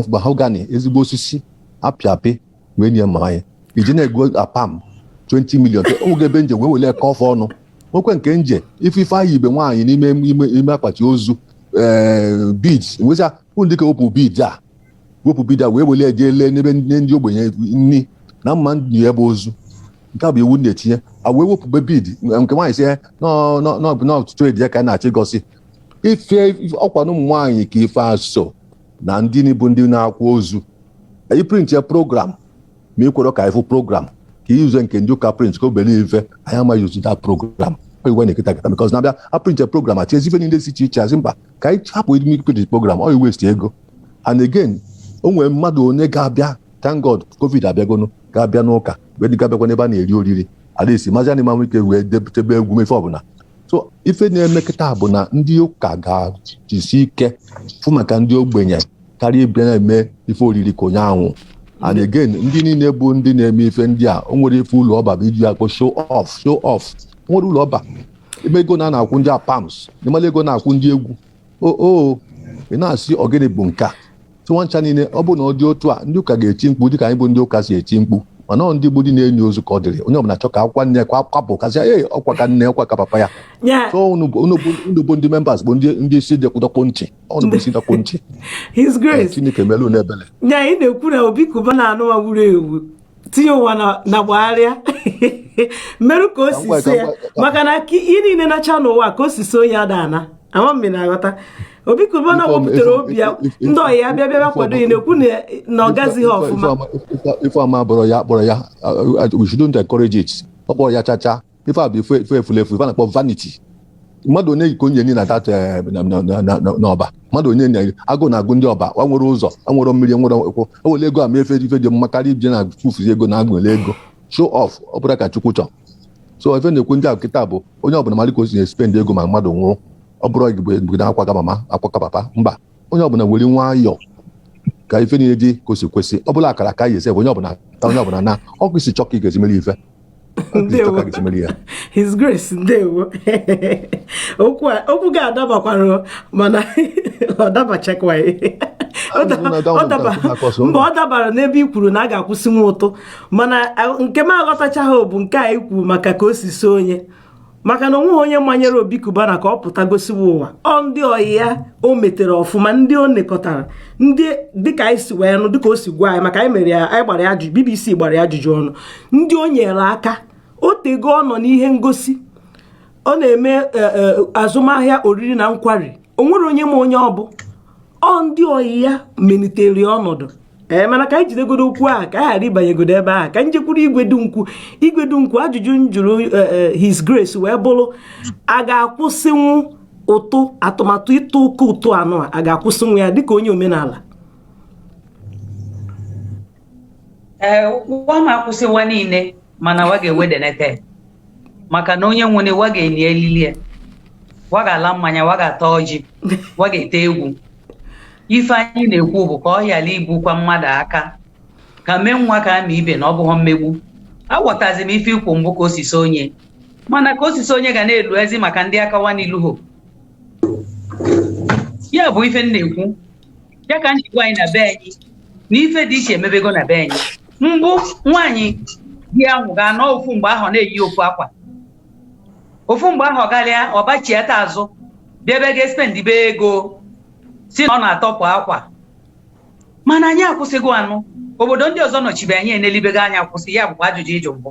[SPEAKER 2] mahogany, ezigbo osisi apị apị wee nye mma anyị iji na-ego apam 20 million. Oge ebe nje wee wele kọfọ ọnụ nwekwe nke nje ife ife anyị ibe nwaanyị n'ime ime akpati ozu, ee, beads nwesịa ụnụ dịka wepụ beads a, wepụ beads a wee wele jee lee n'ebe ndị ogbenye nni na mma ndị ebe ozu. Nke a bụ iwu na-etinye a wee wepụbe bead nke nwaanyị sị n'ọtụtụ edi ya ka a na-achọ ịgosi ife ọkwa na ụmụ nwaanyị ka ife aso na ndị bụ ndị na-akwa ozu. I print ya program ma ị kwere ka ịfụ program ka iyuze nke ndị ụka print ka o bere ife anyị amaghị use that program oyiwe na-eketa keta, because na-abịa a print program atiezi ife niile si iche iche, asị mba, ka anyị hapụ ime print program, ọ waste ego. And again, o nwere mmadụ onye ga-abịa, thank God COVID abịagonu, ga-abịa n'ụka wee dị ga-abịakwa n'ebe a na-eri oriri alaesi mazi anyị manwe ike wee debe egwu mefe ọbụla. So ife na-eme kịta bụ na ndị ụka ga-jisi ike fụ maka ndị ogbenye karịa ịbịa na-eme ife oriri ka onye anwụ. And again, ndị niile bụ ndị na-eme ife ndị a, o nwere ife ụlọ ọba bụ iji akpọ show off, show off. O nwere ụlọ ọba ebe ego na na-akwụ ndị apams, ịmala ego na-akwụ ndị egwu o ị na-asị ọgịnị bụ nke a tụ ncha niile. Ọ bụ na ọ dị otu a, ndị ụka ga-eti mkpu dịka anyị bụ ndị ụka si eti mkpu, mana ọ ndị bụ ndị na-enyi ozu ka ọ dịrị onye ọbụla chọ ka akwa nne kwa kwapụ kasịa ee ọkwa ka nne ọkwa ka papa ya. So unu bụ ndị members bụ ndị isi dọkpụ ntị, unu bụ isi dọkpụ ntị.
[SPEAKER 1] His Grace.
[SPEAKER 2] Chineke melu unu ebele.
[SPEAKER 1] Nya ị na-ekwu na Obi Cubana anụwa wuru ewu tinye ụwa na gbagharịa merụ ka o si so ya, maka na ihe niile nacha n'ụwa ka o si so ya ada ama m na-aghọta. Obi Cubana wepụtara obi ya, ndị ọyị ya bịa bịa kwado ya, na-ekwu na ọ gazighị ọfụma.
[SPEAKER 2] Ife ọma bụrụ ya kpọrọ ya, we shouldn't encourage it. Ọ kpọrọ ya chacha, ife a bụ ife efulefu, ife a na-akpọ vanity. Mmadụ onye ka onye na dat n'ọba, mmadụ onye na agụ na-agụ ndị ọba wa nwere ụzọ, nwere mmiri, nwere ekwo ewele ego ama efe ife dị mma karịa ije na fufuzi ego na agụle ego show off. Ọ bụrụ ka Chukwu chọọ. So ife na-ekwu ndị a kịta bụ onye ọbụla mara ka o si na-espend ego ma mmadụ nwụrụ. Ọ bụrụ igbe na akwaka mama, akwaka papa, mba, onye ọbụla were nwayọọ ka ife niile dị ka o si kwesị. Ọ bụla akara aka ya ese bụ onye ọbụla ta, onye ọbụla na ọkụ isi chọ ka ị ga-esi mere ife.
[SPEAKER 1] Ndewo, His Grace, ndewo. Okwu ga-adabakwara, mana ọ dabachakwaghị mba, ọ dabara n'ebe i kwuru na a ga-akwụsị nwa ụtụ, mana nke m aghọtachaghị bụ nke a ikwu maka ka o si so onye, maka na onweghị onye manyere Obi Cubana ka ọ pụta gosiwa ụwa. Ọ ndị ọyị ya o metere ọfụma, ndị o nekọtara, ndị dịka anyị si wee nụ, dịka o si gwa anyị, maka anyị mere ya, anyị gbara ya ajụjụ, BBC gbara ya ajụjụ ọnụ, ndị o nyere aka. O tego ọ nọ n'ihe ngosi, ọ na-eme azụmahịa oriri na nkwari, o nwere onye ma onye ọ bụ, ọ ndị ọyị ya melitere ọnọdụ. Ee, mana ka anyị jidegodo okwu a ka anyị ghara ịbanyegodo ebe ahụ, ka anyị jekwuru Igwe Dunkwu. Igwe Dunkwu, ajụjụ m jụrụ His Grace wee bụrụ, a ga-akwụsịnwu ụtụ, atụmatụ ịtụ ụka ụtụ anụ a ga-akwụsịnwu ya dịka onye omenala?
[SPEAKER 3] Ee, wa ma akwụsịwa niile, mana wa ga-ewedenete, maka na onye nwere wa ga-enye elili ya, wa ga-ala mmanya, wa ga-ata ọjị, wa ga-ete egwu. Ife anyị na-ekwu bụ ka ọ ghara ibukwa mmadụ aka ka mee nwa ka ama ibe na ọ bụghị mmegbu. Aghọtazi m ife ikwu mbụ ka osisi onye, mana ka osisi onye ga na-elu ezi maka ndị akawa n'iluho ya bụ ife m na-ekwu ya ka njikwa anyị na be anyị na ife dị iche emebego na be anyị. Mbụ nwaanyị di ahụ ga-anọ ofu mgbe ahụ na-eyi ofu akwa, ofu mgbe ahụ ọ galịa ọbachiata azụ bịa ebe ga-espendibe ego si na ọ na-atọpụ akwa. Mana anyị akwụsịgo anụ obodo ndị ọzọ nọchibe anyị enelibego anya kwụsị ya bụkwa ajụjụ ịjụ mbụ.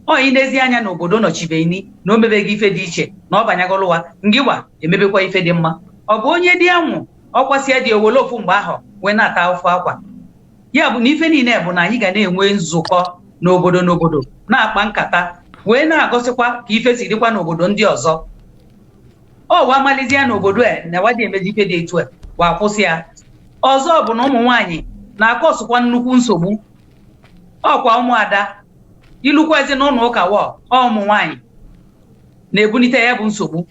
[SPEAKER 3] Ọ inezi anya na obodo nọchibeghị na o mebeghị ife dị iche na ọ banyegolụwa ngịwa emebekwa ife dị mma. Ọ bụ onye dị anwụ ọkwasịa dị owele ofu mgbe ahụ wee na-ata ofu akwa. Ya bụ na ife niile bụ na anyị ga na-enwe nzukọ n'obodo n'obodo na-akpa nkata. Wee na-agọsịkwa ka ife si dịkwa n'obodo ndị ọzọ. Ọ wa malizie n'obodo a na wadị emezi ife dị etu a, wa kwụsị ya. Ọzọ bụ na ụmụ nwaanyị na-akọsụkwa nnukwu nsogbu. Ọkwa ụmụada ilukwa ezinụlọ ụka, wọ ọ ụmụ nwaanyị na-ebunite ya bụ nsogbu.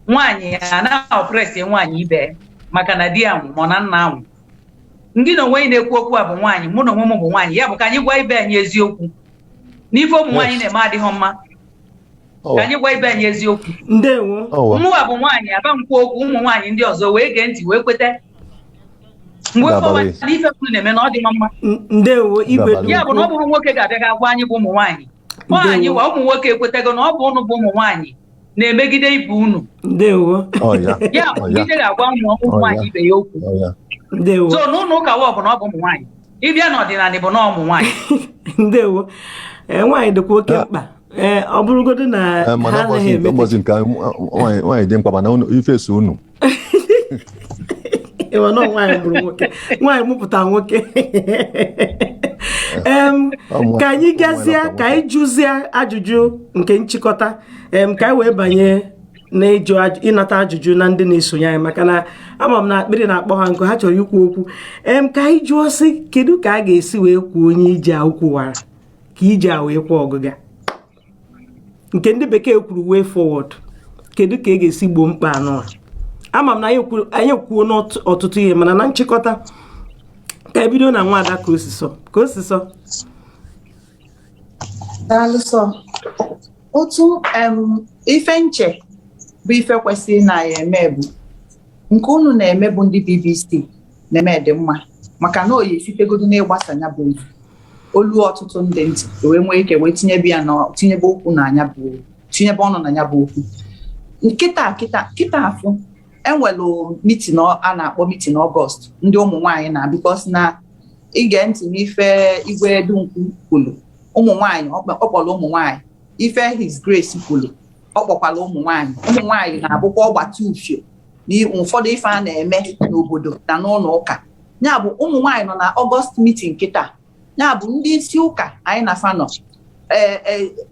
[SPEAKER 3] Nwaanyị a na-oppress nwaanyị ibe maka na di ya nwụ ma na nna anwụ. Ndị na onwe na-ekwu okwu a bụ nwaanyị, mụ na onwe m bụ nwaanyị. Ya bụ ka anyị gwa ibe anyị eziokwu n'ife ụmụ nwaanyị na-eme adịghị mma. Ka anyị gwa ibe anyị eziokwu.
[SPEAKER 1] Ndewo.
[SPEAKER 3] Mụwa bụ nwaanyị aba nkwu okwu, ụmụ nwaanyị ndị ọzọ wee gee ntị wee kweta mgbe fọwa na ife unu na-eme na ọ dị mma.
[SPEAKER 1] Ndewo, igwe.
[SPEAKER 3] Ya bụ na ọ bụrụ nwoke ga-abịa ga gwa anyị bụ ụmụ nwaanyị, nwaanyị wa ụmụ nwoke ekwetago na ọ bụ unu bụ ụmụ nwaanyị na-emegide ibe unu.
[SPEAKER 1] Ndewo.
[SPEAKER 3] Ya bụ ije ga-agwa ụmụ nwaanyị ibe ya okwu.
[SPEAKER 1] Ndewo.
[SPEAKER 3] So n'ụlọ ụka wa ọ bụ na ọ bụ ụmụ nwaanyị, ịbịa n'ọdịnala bụ na ụmụ nwaanyị.
[SPEAKER 1] Ndewo. Ee, nwaanyị dịkwa oke mkpa. Ee, ọ bụrụgodo na ha anaghị emete
[SPEAKER 2] ụbọchị nke nwaanyị dị mkpa, mana ife so unu.
[SPEAKER 1] Ịma na nwaanyị mụrụ nwoke, nwaanyị mụpụta nwoke. Ka anyị gazie, ka anyị jụzie ajụjụ nke nchịkọta, ka anyị wee banye n'ịjụ ịnata ajụjụ na ndị na-esonye anyị, maka na ama m na akpịrị na-akpọ ha nkụ, ha chọrọ ikwu okwu. Ka anyị jụọ sị, kedu ka a ga-esi wee kwuo onye ije a kwuwara ka ije a wee kwuo ọgụga, nke ndị bekee kwuru way forward? Kedu ka e ga-esi gboo mkpa anụ a? Ama m na anyị ekwuo n'ọtụtụ ihe, mana na nchịkọta, ka ebido na nwaada ka osisọ ka osisọ.
[SPEAKER 4] Daalụ sọ. Otu ife nche bụ ife kwesịrị na ya eme bụ nke unu na-eme, bụ ndị BBC na-eme dị mma, maka na oyi esitegodo n'ịgbasa ya bụ ozi olu ọtụtụ ndị ntị wee nwee ike wee tinyebe ya na tinyebe okwu na anya bụ tinyebe ọnụ na ya bụ okwu. Nkịta kịta kịta afụ enwelu meeting a na-akpọ meeting Ọgọst ndị ụmụ nwaanyị na because na ige ntị n'ife Igwe Dunkwu kwuru, ụmụ nwaanyị ọ kpọrọ ụmụ nwaanyị, ife His Grace kwuru, ọ kpọkwala ụmụ nwaanyị. Ụmụ nwaanyị na-abụkwa ọgbata ufio na ụfọdụ ife a na-eme n'obodo na n'ụlọ ụka. Ya bụ ụmụ nwaanyị nọ na Ọgọst meeting kịta. Ya bụ ndị isi ụka anyị na fa nọ.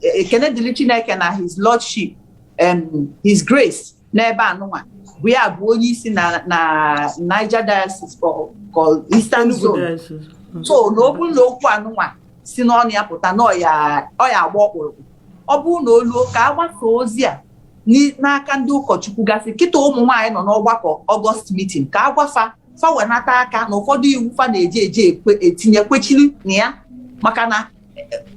[SPEAKER 4] Ekene dịrị Chineke na His Lordship, His Grace n'ebe anụnwa bụ ya bụ onye isi na Niger Diocese for Eastern
[SPEAKER 1] Enugu
[SPEAKER 4] Zone.
[SPEAKER 1] Diocese.
[SPEAKER 4] So na ọ bụrụ na okwu anụnwa si n'ọnụ ya pụta na ọ ya agba ọkpụrụkpụ, ọ bụrụ na oluo ka a gbasa ozi a n'aka ndị ụkọchukwu gasị kịta, ụmụ nwaanyị nọ n'ọgbakọ Ọgọst meeting, ka a gwafa fa wenata aka na ụfọdụ iwu fa na-eji eji ekwe etinye kwechiri na ya, maka na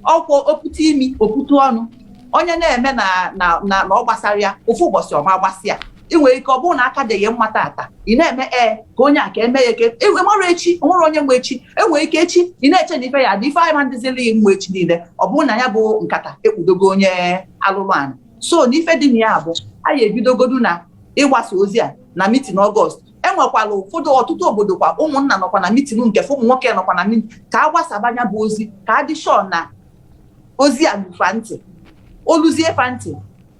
[SPEAKER 4] ọkwọ opute imi opute ọnụ onye na-eme na na na na ọ gbasara ya ofu ụbọchị ọma gbasị ya. Ị nwere ike ọ bụrụ na aka dịghị mma tata, ị na-eme ee ka onye a ka eme ya ka e mara echi o nwere onye nwe echi. Enwere ike echi ị na-eche na ife ya dị ife anyị ma ndịzili mma echi niile, ọ bụrụ na ya bụ nkata ekpudogo onye alụlụ anyị. So na ife dị na ya bụ anyị ebidogodu na ịgbasa ozi a na meeting Ọgọst. Enwekwala ụfọdụ ọtụtụ obodo kwa ụmụnna nọkwa na meeting nke ụmụ nwoke nọkwa na meeting ka a gbasaba ya bụ ozi, ka a dị sure na ozi a lufa ntị, oluzie fa ntị,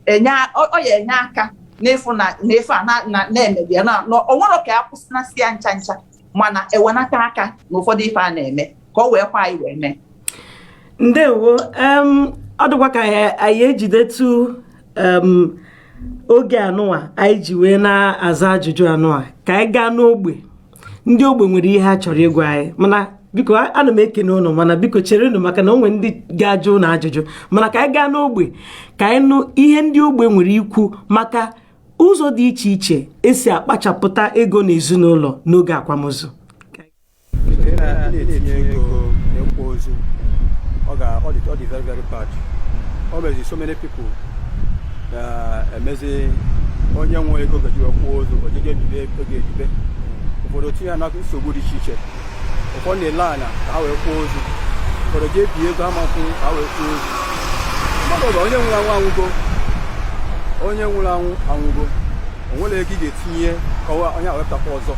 [SPEAKER 4] enye ọ ya enye aka n'ịfụ na n'ife a na-emebi ya na o nwere ka a kwụsịnasị ya ncha ncha, mana ewenata aka na ụfọdụ ife a na-eme ka ọ wee kwa anyị wee mee.
[SPEAKER 1] Ndewo. Ọ dịkwa ka anyị ejidetu oge anụwa anyị ji wee na-aza ajụjụ anụwa, ka anyị gaa n'ogbe. Ndị ogbe nwere ihe ha chọrọ ịgwa anyị, mana biko, ana m ekene ụnụ, mana biko cherenụ, maka na o nwere ndị ga-ajụ ụnụ ajụjụ. Mana ka anyị gaa n'ogbe ka anyị nụ ihe ndị ogbe nwere ikwu maka ụzọ dị iche iche esi akpachapụta ego n'ezinụlọ n'oge akwamozu.
[SPEAKER 7] Ị na-etinye ego n'ịkwa ozu, ọ ga ọ dị very very bad. O mezi so many people na-emezi onye nwe ego gaji wee kwụọ ozu, ojeje ebibe ego ebibe, ụfọdụ tinye ya na nsogbu dị iche iche. Ụfọdụ na-ele anya ka ha wee kwụọ ozu, ụfọdụ jee bie ego ha ma nkwụ ka ha wee kwụọ ozu. Mmadụ ọbụla, onye nwụrụ anwụ anwụgo, onye nwụrụ anwụ anwụgo, o nwere ego ị ga-etinye ka onye a wepụtakwa ọzọ.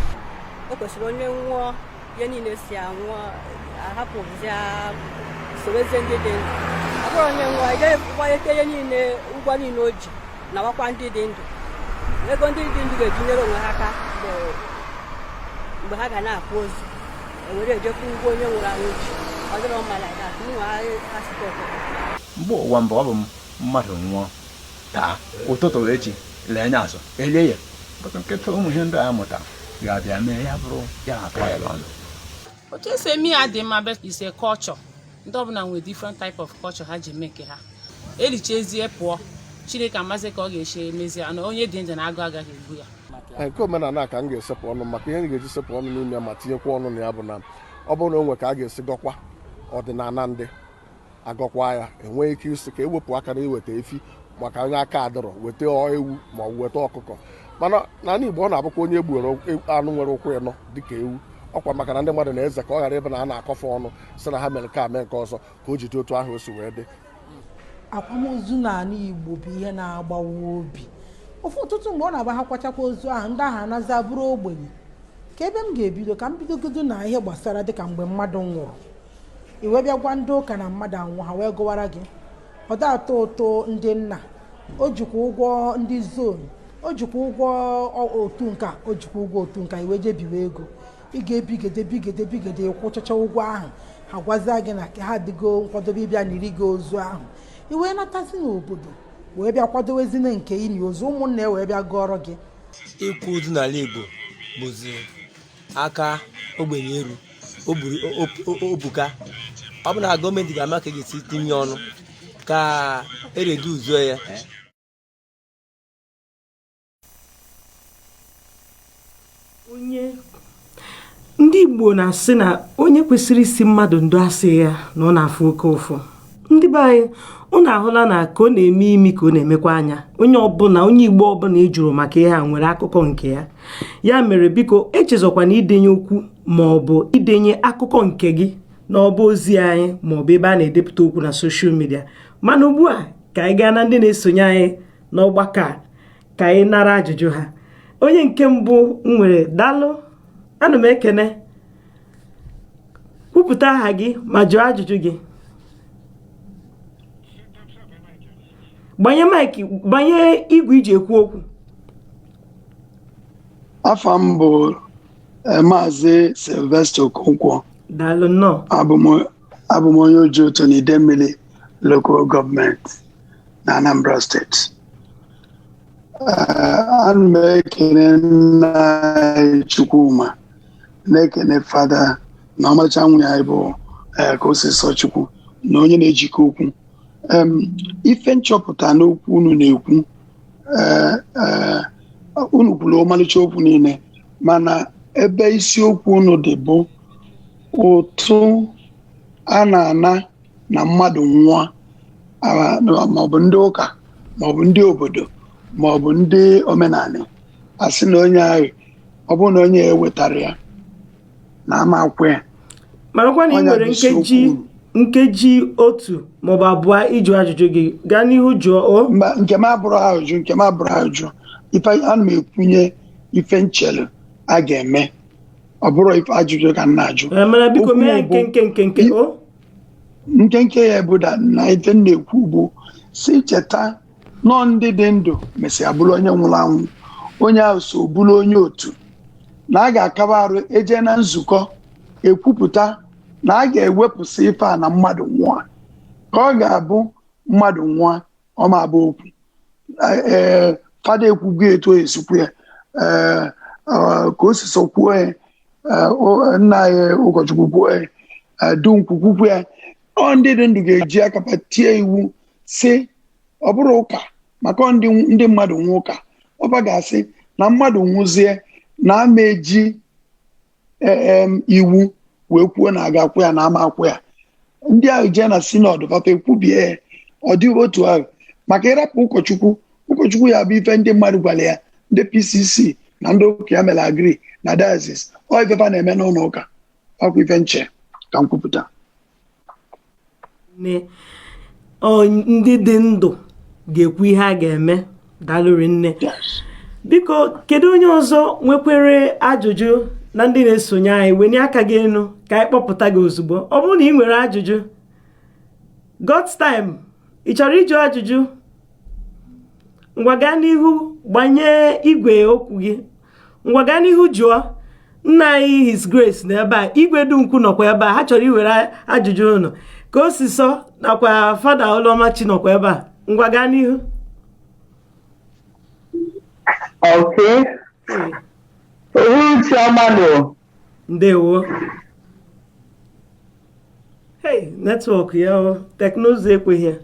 [SPEAKER 8] O kwesịrị onye nwụọ, ihe niile si anwụọ ahapụzia sorozie ndị dị ndụ. Ọ bụrụ onye nwụọ, ị gaghị kwalite ihe niile, ụgwọ niile o ji nawakwa ndị dị ndụ. Ego ndị dị ndụ ga-ejinyere onwe ha aka mgbe ha ga na-akwa ozu, ewere ejekwa ụgwọ onye nwụrụ anwụ ji. Ọ dịrọ mma like that. Mụnwa asịkwa.
[SPEAKER 7] Mgbe ụwa mbụ, ọ bụ mmadụ nwụọ taa, ụtụtụ echi lee anya azụ elie ya. Bụtụ nkịta ụmụ ihe ndị a mụtara ga-abịa mee ya bụrụ ya atọ ya ọnụ.
[SPEAKER 9] Otu esi eme ya dị mma, but it's a culture. Ndị ọbụla nwere different type of culture ha ji eme nke ha. Erichezie pụọ, Chineke amazi ka ọ ga-esi emezi ya na onye dị ndụ na agụ agaghị egbu ya.
[SPEAKER 10] Nke omenala a ka m ga-esepụ ọnụ, maka ihe m ga-eji sepụ ọnụ n'ime ya ma tinyekwa ọnụ na ya bụ na ọ bụrụ na o nwe ka a ga-esi gọkwa ọdịnala, ndị agọkwa ya, enwee ike isi ka ewepụ aka na iweta efi maka onye aka adọrọ, weta ewu ma ọ bụ weta ọkụkọ. Mana n'ala Igbo, ọ na-abụkwa onye egbuoro anụ nwere ụkwụ ịnọ dịka ewu ọkwa, maka na ndị mmadụ na-eze ka ọ ghara ịbụ na a na-akọfe ọnụ sị na ha mere nke a, mee nke ọzọ, ka o ji dị otu ahụ o si wee dị.
[SPEAKER 11] Akwamozu n'ala Igbo bụ ihe na-agbawa obi. Ofu ọtụtụ mgbe ọ na-agba ha kwachakwa ozu ahụ, ndị ahụ anazi abụrụ ogbenye. Ka ebe m ga-ebido, ka m bidogodo na ihe gbasara dịka mgbe mmadụ nwụrụ, i wee bịa gwa ndị ụka na mmadụ anwụ, ha wee gụwara gị ọ da atọ ụtọ. Ndị nna o jikwa ụgwọ, ndị zone o jikwa ụgwọ, otu nka o jikwa ụgwọ, otu nka iwe jee biwe ego, ị ga-ebigede bigede bigede kwụchacha ụgwọ ahụ, ha gwazie gị na ha adịgo nkwadobe ịbịa n'iri gị ozu ahụ. I wee natazi n'obodo wee bịa kwadowezine nke ini ozu, ụmụnna e wee bịa gụọrọ gị.
[SPEAKER 12] Ịkwụ ozu n'ala Igbo bụzi aka ogbenye eru o buru obuka. Ọ bụ na gọọmenti ga-ama ka e ga-esi tinye ọnụ ka ereduzuo ya.
[SPEAKER 1] Onye ndị Igbo na-asị na onye kwesịrị isi mmadụ ndo asị ya na ọ na-afụ oke ụfụ. Ndị be anyị, unu ahụla na ka ọ na-eme imi, ka ọ na-emekwa anya. Onye ọbụla, onye Igbo ọbụla ị jụrụ maka ihe a nwere akụkọ nke ya. Ya mere, biko, echezọkwana idenye okwu ma ọ bụ idenye akụkọ nke gị n'ọba ozi anyị ma ọ bụ ebe a na-edepụta okwu na social media. Mana ugbu a, ka anyị gaa na ndị na-esonye anyị n'ọgbakọ a, ka anyị nara ajụjụ ha. Onye nke mbụ m nwere, daalụ, ana m ekene. Kwupụta aha gị ma jụọ ajụjụ gị. Gbanye mic, gbanye igwe iji ekwu okwu.
[SPEAKER 13] Afa m bụ Maazị Sylvester Okonkwo.
[SPEAKER 1] Daalụ, nnọọ.
[SPEAKER 13] Abụ m onye Ojoto na Idemmili Local Government na Anambra Steeti. Ana m ekene nna anyị Chukwuma, na-ekene Fada na ọmarịcha nwunye anyị bụ ka o si sọ Chukwu na onye na-ejikọ okwu. Ife nchọpụta n'okwu unu na-ekwu, unu kwuru ọmarịcha okwu niile, mana ebe isiokwu unu dị bụ ụtụ a na-ana na mmadụ nwụọ, maọbụ ndị ụka, maọbụ ndị obodo, maọbụ ndị omenala, asị na onye ahụ, ọ bụrụ na onye ewetara ya na ama akwụ ya.
[SPEAKER 1] Marakwa na ị
[SPEAKER 13] Ọnya
[SPEAKER 1] nwere
[SPEAKER 13] bụ isiokwu.
[SPEAKER 1] nkeji 1 maọbụ 2 ịjụ ajụjụ gị. Gaa n'ihu jụọ o.
[SPEAKER 13] Mba, nke m abụrụ ajụjụ, nke m abụrụ ajụjụ. Ife ana m ekwunye, ife nchelu a ga-eme, ọ bụrụ ife ajụjụ ka m na-ajụ.
[SPEAKER 1] Mana biko,
[SPEAKER 13] Okwu
[SPEAKER 1] mee
[SPEAKER 13] m bụ-
[SPEAKER 1] nkenke, nkenke o.
[SPEAKER 13] Nkenke ya bụ na ife m na-ekwu bụ si cheta nọọ ndị dị ndụ mesịa bụrụ onye nwụrụ anwụ, onye ahụ so bụrụ onye otu, na a ga-akaba arụ eje na nzukọ ekwupụta na a ga-ewepụsị ife a na mmadụ nwụọ, ka ọ ga-abụ mmadụ nwụọ, ọ ma abụ okwu. Ee, Fada ekwugo etu o esikwu ya, ee, ka o si so kwuo ya, nna anyị ụkọchukwu kwuo ya, dunkwụ kwukwu ya. Ọ ndị dị ndụ ga-eji aka pa tie iwu si ọ bụrụ ụka maka ọ ndị mmadụ nwe ụka, ọba ga-asị na mmadụ nwụzie na ama eji iwu wee kwuo na aga akwụ ya na ama akwụ ya. Ndị ahụ jee na synod papa ekwubie ya, ọ dị otu ahụ. Maka ịrapụ ụkọchukwu, ụkọchukwu ya bụ ife ndị mmadụ gwara ya, ndị PCC na ndị ụka ya mere agree na diocese, ọ ifefa na-eme n'ụlọ ụka. Ọkwa ife nche ka m kwupụta.
[SPEAKER 1] Nne, ọ ndị dị ndụ ga-ekwu ihe a ga-eme. Daalụ nne. Biko, kedu onye ọzọ nwekwere ajụjụ na ndị na-esonye anyị? Wenye aka gị elu ka anyị kpọpụta gị ozugbo ọ bụrụ na ị nwere ajụjụ. God's time, ị chọrọ ịjụ ajụjụ? Ngwa, gaa n'ihu, gbanye igwe okwu gị. Ngwa, gaa n'ihu jụọ. Nna anyị His Grace na ebe a, Igwe Dunkwu nọkwa ebe a, ha chọrọ iwere ajụjụ unu ka o si sọ, nakwa Fada Oluomachi nọkwa ebe a. Ngwa, gaa n'ihu.
[SPEAKER 14] Okay. Uhuruchi ọma nụ.
[SPEAKER 1] Ndewo. Hey, network ya o, teknụzụ ekweghị ya.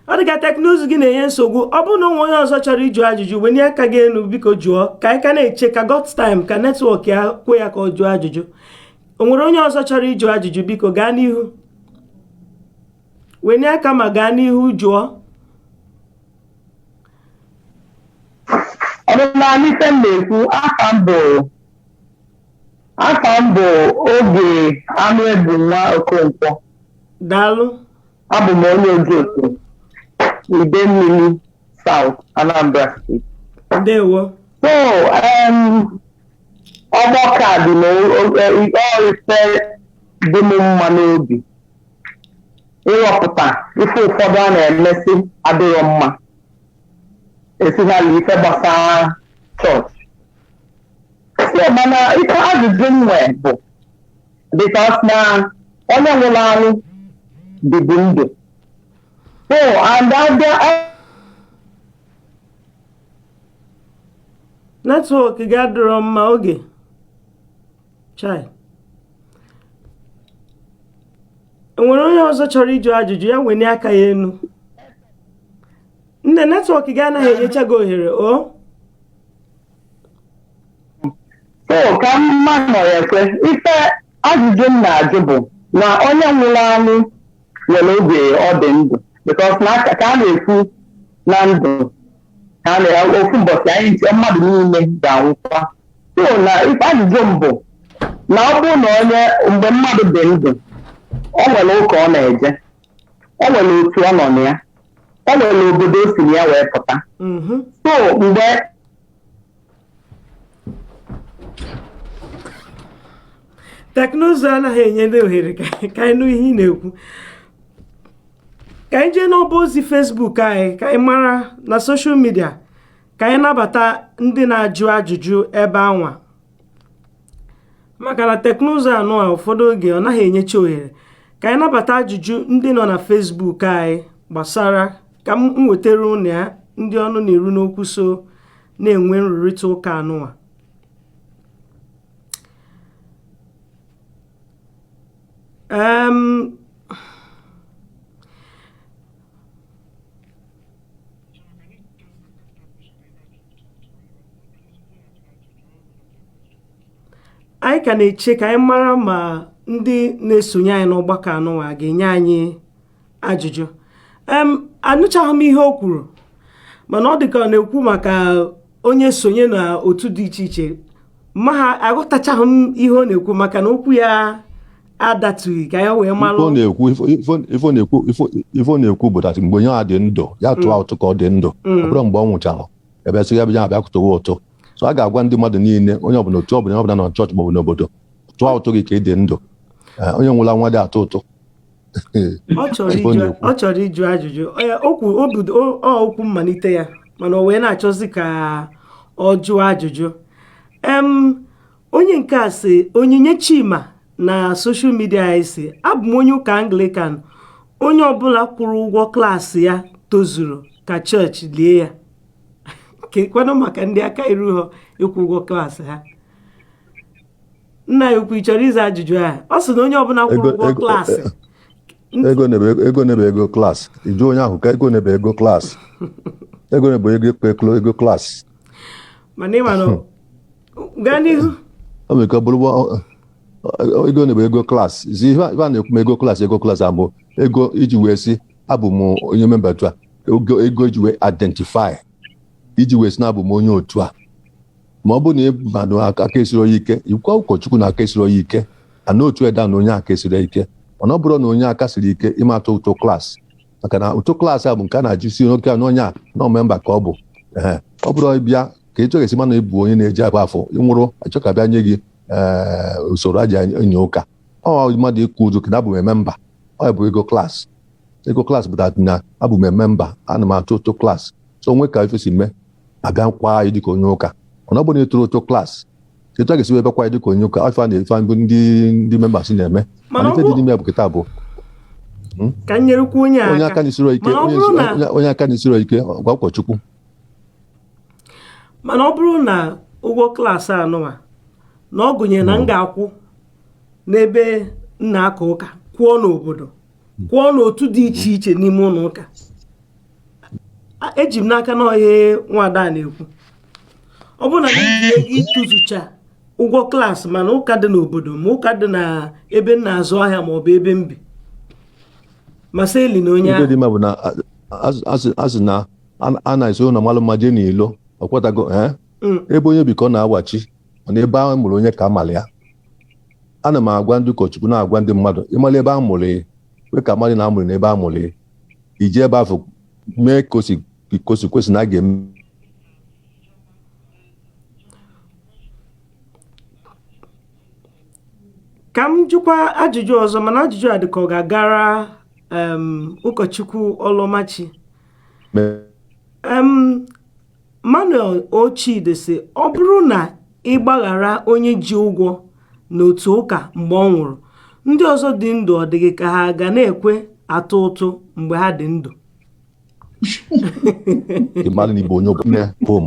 [SPEAKER 1] Ọ dị ka teknụzụ gị na-enye nsogbu. Ọ bụrụ na onwe onye ọzọ chọrọ ịjụ ajụjụ, wenye aka gị elu, biko jụọ, ka anyị ka na-eche ka God's time ka network ya kwe ya ka ọ jụọ ajụjụ. O nwere onye ọzọ chọrọ ịjụ ajụjụ? Biko gaa n'ihu, wenye aka ma gaa n'ihu jụọ.
[SPEAKER 14] Ọdịnala ife m na-ekwu, afa m bụ Oge Anụ Ebu Nwa Okonkwo.
[SPEAKER 1] Daalụ.
[SPEAKER 14] Abụ m onye Ojoto, Idemmili South, Anambra State.
[SPEAKER 1] Ndewo.
[SPEAKER 14] So, ọgbakọ a dị n'ife dị m mma n'obi ịghọpụta ife ụfọdụ a na-emesi adịghị mma, especially ife gbasara chọọchị. So mana ife ajụjụ m nwee bụ, because na onye nwụrụ anwụ dịbụ ndụ, so and abịa
[SPEAKER 1] Network gị adịrọ mma oge chai. Enwere onye ọzọ chọrọ ịjụ ajụjụ? Ya wenye aka ya elu. Nne, network gị anaghị enyecha gị ohere o.
[SPEAKER 14] So ka mma nọ ya ekwe, ife ajụjụ m na-ajụ bụ na onye nwụrụ anwụ nwere oge ọ dị ndụ, because na ka a na-ekwu na ndụ ka a na ofu ụbọchị anyị nche mmadụ niile ga-anwụkwa. So na ife ajụjụ m bụ na ọ bụrụ na onye, mgbe mmadụ dị ndụ, o nwere ụka ọ na-eje, o nwere otu ọ nọ na ya, o nwere obodo o si na ya wee pụta, so mgbe
[SPEAKER 1] Teknụzụ anaghị enye ndị ohere ka anyị nụ ihe ị na-ekwu. Ka anyị jee n'ọba ozi Facebook anyị, ka anyị mara na social media, ka anyị nabata ndị na-ajụ ajụjụ ebe anwa, maka na teknụzụ anụ a, ụfọdụ oge ọ naghị enyecha ohere ka anyị nabata ajụjụ ndị nọ na Facebook anyị gbasara. Ka m wetara unu ya, ndị ọnụ na-eru n'okwu so na-enwe nrụrịta ụka anụnwa. Anyị ka na-eche ka anyị mara ma ndị na-esonye anyị n'ọgbakọ anụnwa ga-enye anyị ajụjụ. Anụchaghị m ihe o kwuru, mana ọ dị ka ọ na-ekwu maka onye sonye na otu dị iche iche, ma ha aghọtachaghị m ihe ọ na-ekwu, maka na okwu ya adatụghị ka ya wee malụ.
[SPEAKER 2] Ife ọ na-ekwu, ife ọ na-ekwu bụ that mgbe onye a dị ndụ, ya tụọ ụtụ ka ọ dị ndụ. Ọ bụrụ mgbe ọ nwụchara, ebe sị ya bịa abịa kụtụwa ụtụ. So a ga-agwa ndị mmadụ niile, onye ọbụla, otu ọbụla, onye ọbụla nọ na chọọchị maọbụ n'obodo, tụọ ụtụ gị ka ị dị ndụ. Onye nwụla nwa dị atụ ụtụ.
[SPEAKER 1] Ọ chọrọ
[SPEAKER 2] Ife ọ
[SPEAKER 1] ịjụ
[SPEAKER 2] na-ekwu.
[SPEAKER 1] Ọ chọrọ ịjụ ajụjụ. Okwu o bido ọ okwu mmalite ya, mana o wee na-achọzi ka ọ jụọ ajụjụ. Onye nke a sị, Onyinye Chima na social media anyị sị, abụ m onye ụka Anglican, onye ọbụla kwụrụ ụgwọ klaasị ya tozuru ka chọọchị lie ya. Kekwanụ maka ndị aka iru ha ịkwụ ụgwọ klaasị ha? Nna ya ukwu, ị chọrọ ịza ajụjụ a? Ọ sị na onye ọbụla kwụrụ ụgwọ klaasị.
[SPEAKER 2] Ego nebe ego klaasị, ịjụ onye ahụ ka ego nebe ego klaasị, ego nebe ego klaasị.
[SPEAKER 1] Mana ịma na gaa n'ihu.
[SPEAKER 2] Ọ nwere ike ọ bụrụ ego nebe ego klaasị. Zi ife a na-ekwu ma ego klaasị, ego klaasị abụ ego iji wee sị abụ m onye member otu a, ego iji wee identify, iji wee sị na abụ m onye otu a. Ma ọ bụrụ na ịbadụ aka esiri onye ike, ikwa ụkọchukwu na aka esiri onye ike, ana otu eda na onye aka esiri ike. Mana ọ bụrụ na onye aka siri ike ịmata ụtụ klaasị, maka na ụtụ klaasị a bụ nke a na-ajụsi oke na onye a na member ka ọ bụ. Ee, ọ bụrụ ịbịa ka ịchọ ga-esi mana ịbụ onye na-eji abụ afọ ịnwụrụ, achọ ka bịa nye gị usoro aji enye ụka. Ọ mmadụ ịkwụ ụzọ ka na abụ m member, ọ bụ ego klaasị. Ego klaasị bụ na abụ m member, ana m atụ ụtụ klaasị, so onwe ka ife si mee abịa kwa anyị dịka onye ụka. Mana ọ bụrụ na ịtụrụ ụtụ klaasị, Etu a ga-esi wee bekwa ya dịka onye ụka afọ a na-efe bụ ndị members na-eme.
[SPEAKER 1] Mana
[SPEAKER 2] Mana
[SPEAKER 1] ọ
[SPEAKER 2] ife dị
[SPEAKER 1] bụ
[SPEAKER 2] n'ime ya bụ kịta bụ
[SPEAKER 1] ka m nyerekwa onye a
[SPEAKER 2] onye
[SPEAKER 1] aka
[SPEAKER 2] aka na-esiro ike,
[SPEAKER 1] mana ọ
[SPEAKER 2] onye
[SPEAKER 1] bụrụ na
[SPEAKER 2] onye aka na-esiro ike, gwa ụkọchukwu.
[SPEAKER 1] Mana ọ bụrụ na ụgwọ klaasị anụnwa na ọ gụnyere na m ga-akwụ n'ebe m na-aka ụka, kwụọ n'obodo, kwụọ n'otu dị iche iche n'ime ụlọ ụka, eji m n'aka na ọhịa nwada a na-ekwu, ọ bụrụ na m ji ego ịtụzụcha ụgwọ klaasị, mana ụka dị n'obodo, ma ụka dị na ebe m na-azụ ahịa, ma ọ bụ ebe m bi, ma sị eli na onye
[SPEAKER 2] Ife
[SPEAKER 1] ahụ
[SPEAKER 2] dị mma bụ na asị na a na-eso na malụ mma jee n'ilo ọkwatago ee. Ebe onye bi ka ọ na-awachi, mana ebe ahụ mụrụ onye ka amala ya. Ana m agwa ndị ụkọchukwu, na-agwa ndị mmadụ, ịmala ebe a mụrụ ya, kwe ka mmadụ na-amụrụ n'ebe a mụrụ ya, iji ebe ahụ mee ka o si kwesị na a ga-eme.
[SPEAKER 1] Ka m jụkwa ajụjụ ọzọ, mana ajụjụ a dị ka ọ ga-agara ụkọchukwu Ọlụmachi. Manuel Ochide sị, ọ bụrụ na ị gbaghara onye ji ụgwọ n'otu ụka mgbe ọ nwụrụ, ndị ọzọ dị ndụ ọ dịghị ka ha ga na-ekwe atụ ụtụ mgbe ha dị ndụ?
[SPEAKER 2] Mmadụ na ibe onye ọbụla bom.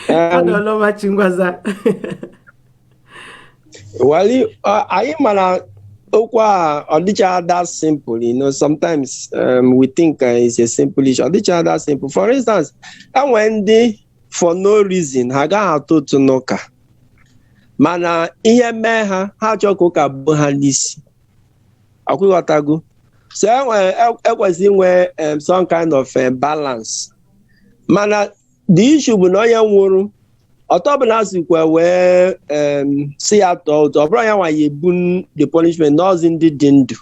[SPEAKER 1] Fada Ọlụmachi, ngwaza.
[SPEAKER 6] Well, anyị mara okwu a, ọ dịcha that simple. Sometimes we think it's a simple issue. Ọ dịcha that simple. For instance, enwere ndị for no reason ha agaghị atụ ụtụ n'ụka, mana ihe mee ha, ha chọọ ka ụka buo ha n'isi, akwụghọtago. So enwere ekwesị inwe some kind of balance, mana the issue bụ na onye nwụrụ ọtọ bụ na asịkwa wee si ya tọọ ụtọ, ọ bụrụ ya nwa ya ebu the punishment n'ọzi ndị dị ndụ.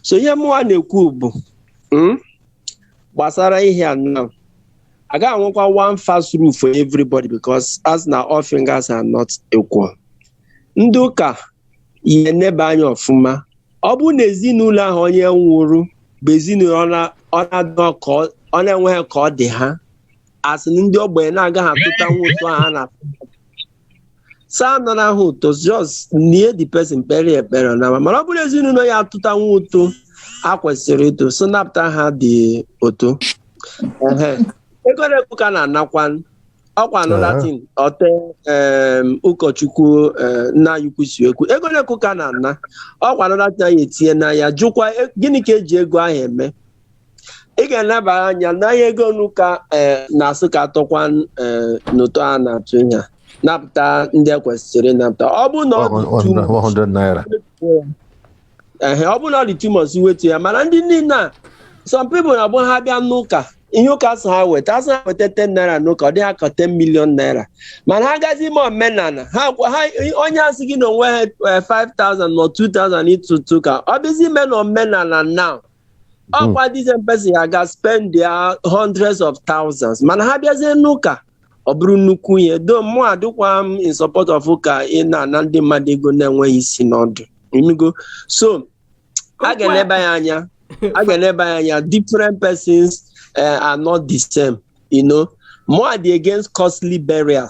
[SPEAKER 6] So ihe mụnwa na-ekwu bụ gbasara ihe a now, agaghị anwekwa one fast rule for everybody, because as na all fingers are not equal. Ndị ụka yi enebe anya ọfụma. Ọ bụrụ na ezinụlọ ahụ onye nwụrụ bụ ezinụlọ ọ na-enweghị ka ọ dị ha, asị ndị ogbenye na-agaghị atụta nwa ụtụ ahụ a na-atụ saa nọ n'ahụ ụtọ, just nie the person, kpere ekpere na. Mana ọ bụrụ ezinụlọ ya atụta nwa ụtụ a kwesịrị ịtụ, so napụta ha dị ụtụ. Ehe, ego na-ekwu ka na-anakwa ọkwa another thing ọte ụkọchukwu nna anyị ukwu si ekwu, ego na-ekwu ka na-ana ọkwa another thing anyị etinye n'anya, jụkwa gịnị ka eji ego ahụ eme. Ị ga-eleba anya n'ahịa ego n'ụka na-asị ka atọkwa n'ụtọ a na-atụ ihe a, napụta ndị ekwesịrị ịnapụta. Ọ bụ na ọ dị too much,
[SPEAKER 2] 100 naira.
[SPEAKER 6] Ehe, ọ bụrụ na ọ dị too much, wetu ya. Mana ndị niile a, some people na-abụ ha bịa n'ụka, ihe ụka sị ha weta, asị ha weta 10 naira n'ụka, ọ dị ha ka 10 million naira. Mana ha gazi ime omenala ha, onye asị gị na onwe ha 5000 ma 2000 ịtụtụ ka ọ bụzi ime na omenala now, ọkwa this same person ya ga spend their hundreds of thousands. Mana ha bịazie n'ụka, ọ bụrụ nnukwu ihe do. Mụ adịkwa m in support of ụka ị na-ana ndị mmadụ ego na-enweghị isi n'ọdụ imigo. So a ga-eleba ya anya, a ga-eleba ya anya. Different persons are not the same. Mụ dị against costly burial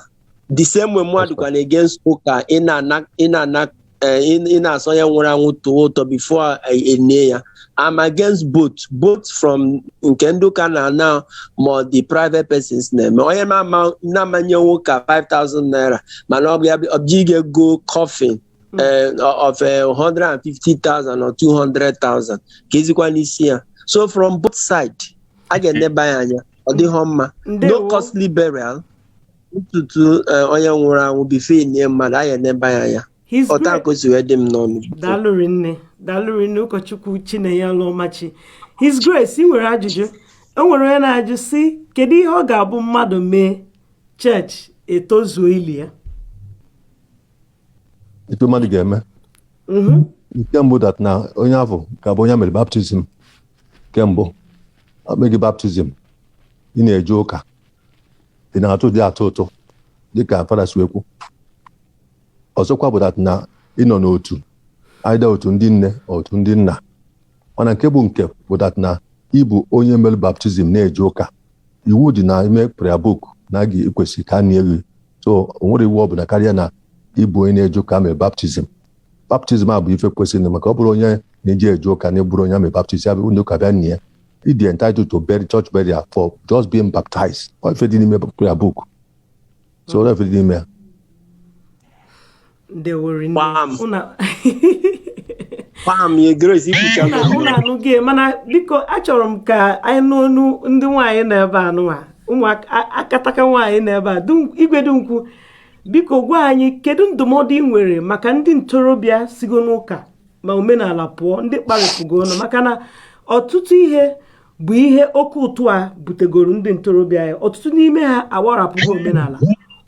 [SPEAKER 6] the same way mụ dịkwa na against ụka ị na-ana ị na-asọ ya nwụrụ anwụ tụọ ụtọ before enie ya. I'm against both from nke ndị ụka na-ana ma the private persons na-eme. Onye na-amanye ụka 5000 naira, mana ọ bụ ya ọ ga-ego coffin of 150,000 or 200,000 ka ezikwa n'isi ya. So from both side, a ga-eneba ya anya. Ọ dịghọ mma, no.
[SPEAKER 1] Ndewo.
[SPEAKER 6] Costly burial, ntutu onye nwụrụ anwụ before enye mmadụ, a ga-eneba ya anya.
[SPEAKER 1] His
[SPEAKER 6] ọta
[SPEAKER 1] Grace
[SPEAKER 6] ka o si wee dị m n'ọnụ.
[SPEAKER 1] Daalụ rinne, daalụ rinne, ụkọchukwu Chinenye Ọlụmachi. His Grace, ị nwere ajụjụ? E nwere onye na-ajụ sị, kedu ihe ọ ga-abụ mmadụ mee chọọchị etozuo ili ya?
[SPEAKER 2] Ife mmadụ ga-eme, nke mbụ, that na onye ahụ ga-abụ onye mere baptism. Nke mbụ, akpe gị baptism, ị na-eje ụka, ị na-atụ dị atụ ụtụ dịka fada si ekwu. Ọzọkwa bụ that na ị nọ n'otu, either otu ndị nne, otu ndị nna. Mana nke bụ nke bụ that na ịbụ onye mere baptism, na-eje ụka, iwu dị na ime prayer book. Na a ga-ekwesị ka a nie gị. So o nwere iwu ọbụla karịa na ịbụ onye na-eje ụka mee baptizim. Baptizim a bụ ife kwesịrị, maka ọ bụrụ onye na-eje eje ụka na-eburu onye ame baptizim, ya bụ ndị ụka bịa nie, ịdị entitled to bury, church burial, for just being baptized. Ọ ife dị n'ime prayer book, so ọ ife dị n'ime ya.
[SPEAKER 1] Ndewori.
[SPEAKER 6] Gbam.
[SPEAKER 1] Una
[SPEAKER 6] Pam ye Grace ikwucha.
[SPEAKER 1] Unu anụghị, mana biko, achọrọ m ka anyị nụ ọnụ ndị nwaanyị nọ ebe a nụwa, ụmụ akataka nwaanyị nọ ebe a. Igwe Dunkwu, biko gwa anyị, kedu ndụmọdụ ị nwere maka ndị ntorobịa sigo n'ụka ma omenala pụọ, ndị kparịpụgo ọnụ? Maka na ọtụtụ ihe bụ ihe oke ụtụ a butegoro ndị ntorobịa ya. Ọtụtụ n'ime ha awarapụgo omenala.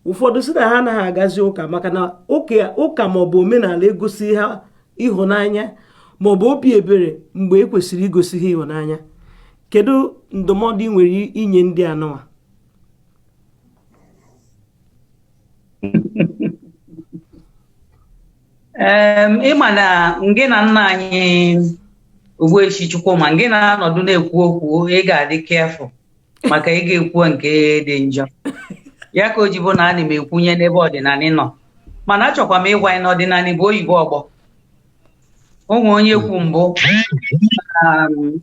[SPEAKER 1] Ụfọdụ si na ha anaghị agazi ụka maka na ụka maọbụ omenala egosi ha ịhụnanya maọbụ obi ebere mgbe e kwesịrị igosi ha ịhụnanya. Kedu ndụmọdụ ị nwere inye ndị anụwa?
[SPEAKER 3] Ịma na ngị na nna anyị Ogbueshi Chukwuma, ngị na-anọdụ na-ekwu okwu, ị ga-adị careful maka ị ga-ekwu nke dị njọ. Ya ka o ji bụ na ana m ekwunye n'ebe ọdịnala nọ, mana achọkwa m ịgwa anyị na ọdịnala bụ oyibo ọgbọ. Onwe onye kwu mbụ,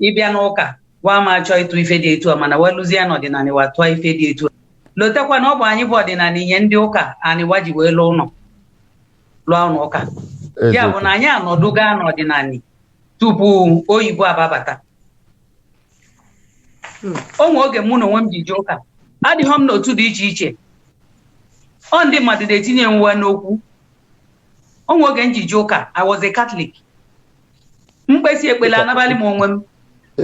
[SPEAKER 3] ịbịa n'ụka gwa m achọ ịtụ ife dị etu a, mana welụzie n'ọdịnala wa tụọ ife dị etu a. Lotekwa na ọ bụ anyị bụ ọdịnala ihe ndị ụka anyị wa ji wee lụọ ụlọ, lụọ ụlọ ụka. Ya bụ na anyị anọdụga n'ọdịnala tupu oyibo ababata. O nwe oge mụ na onwe m ji jee ụka, adịghọ m n'otu dị iche iche, ọ ndị mmadụ na-etinye nwa n'okwu. O nwe oge m ji jee ụka, I was a Catholic. Mkpesi ekpele anabalị m onwe m,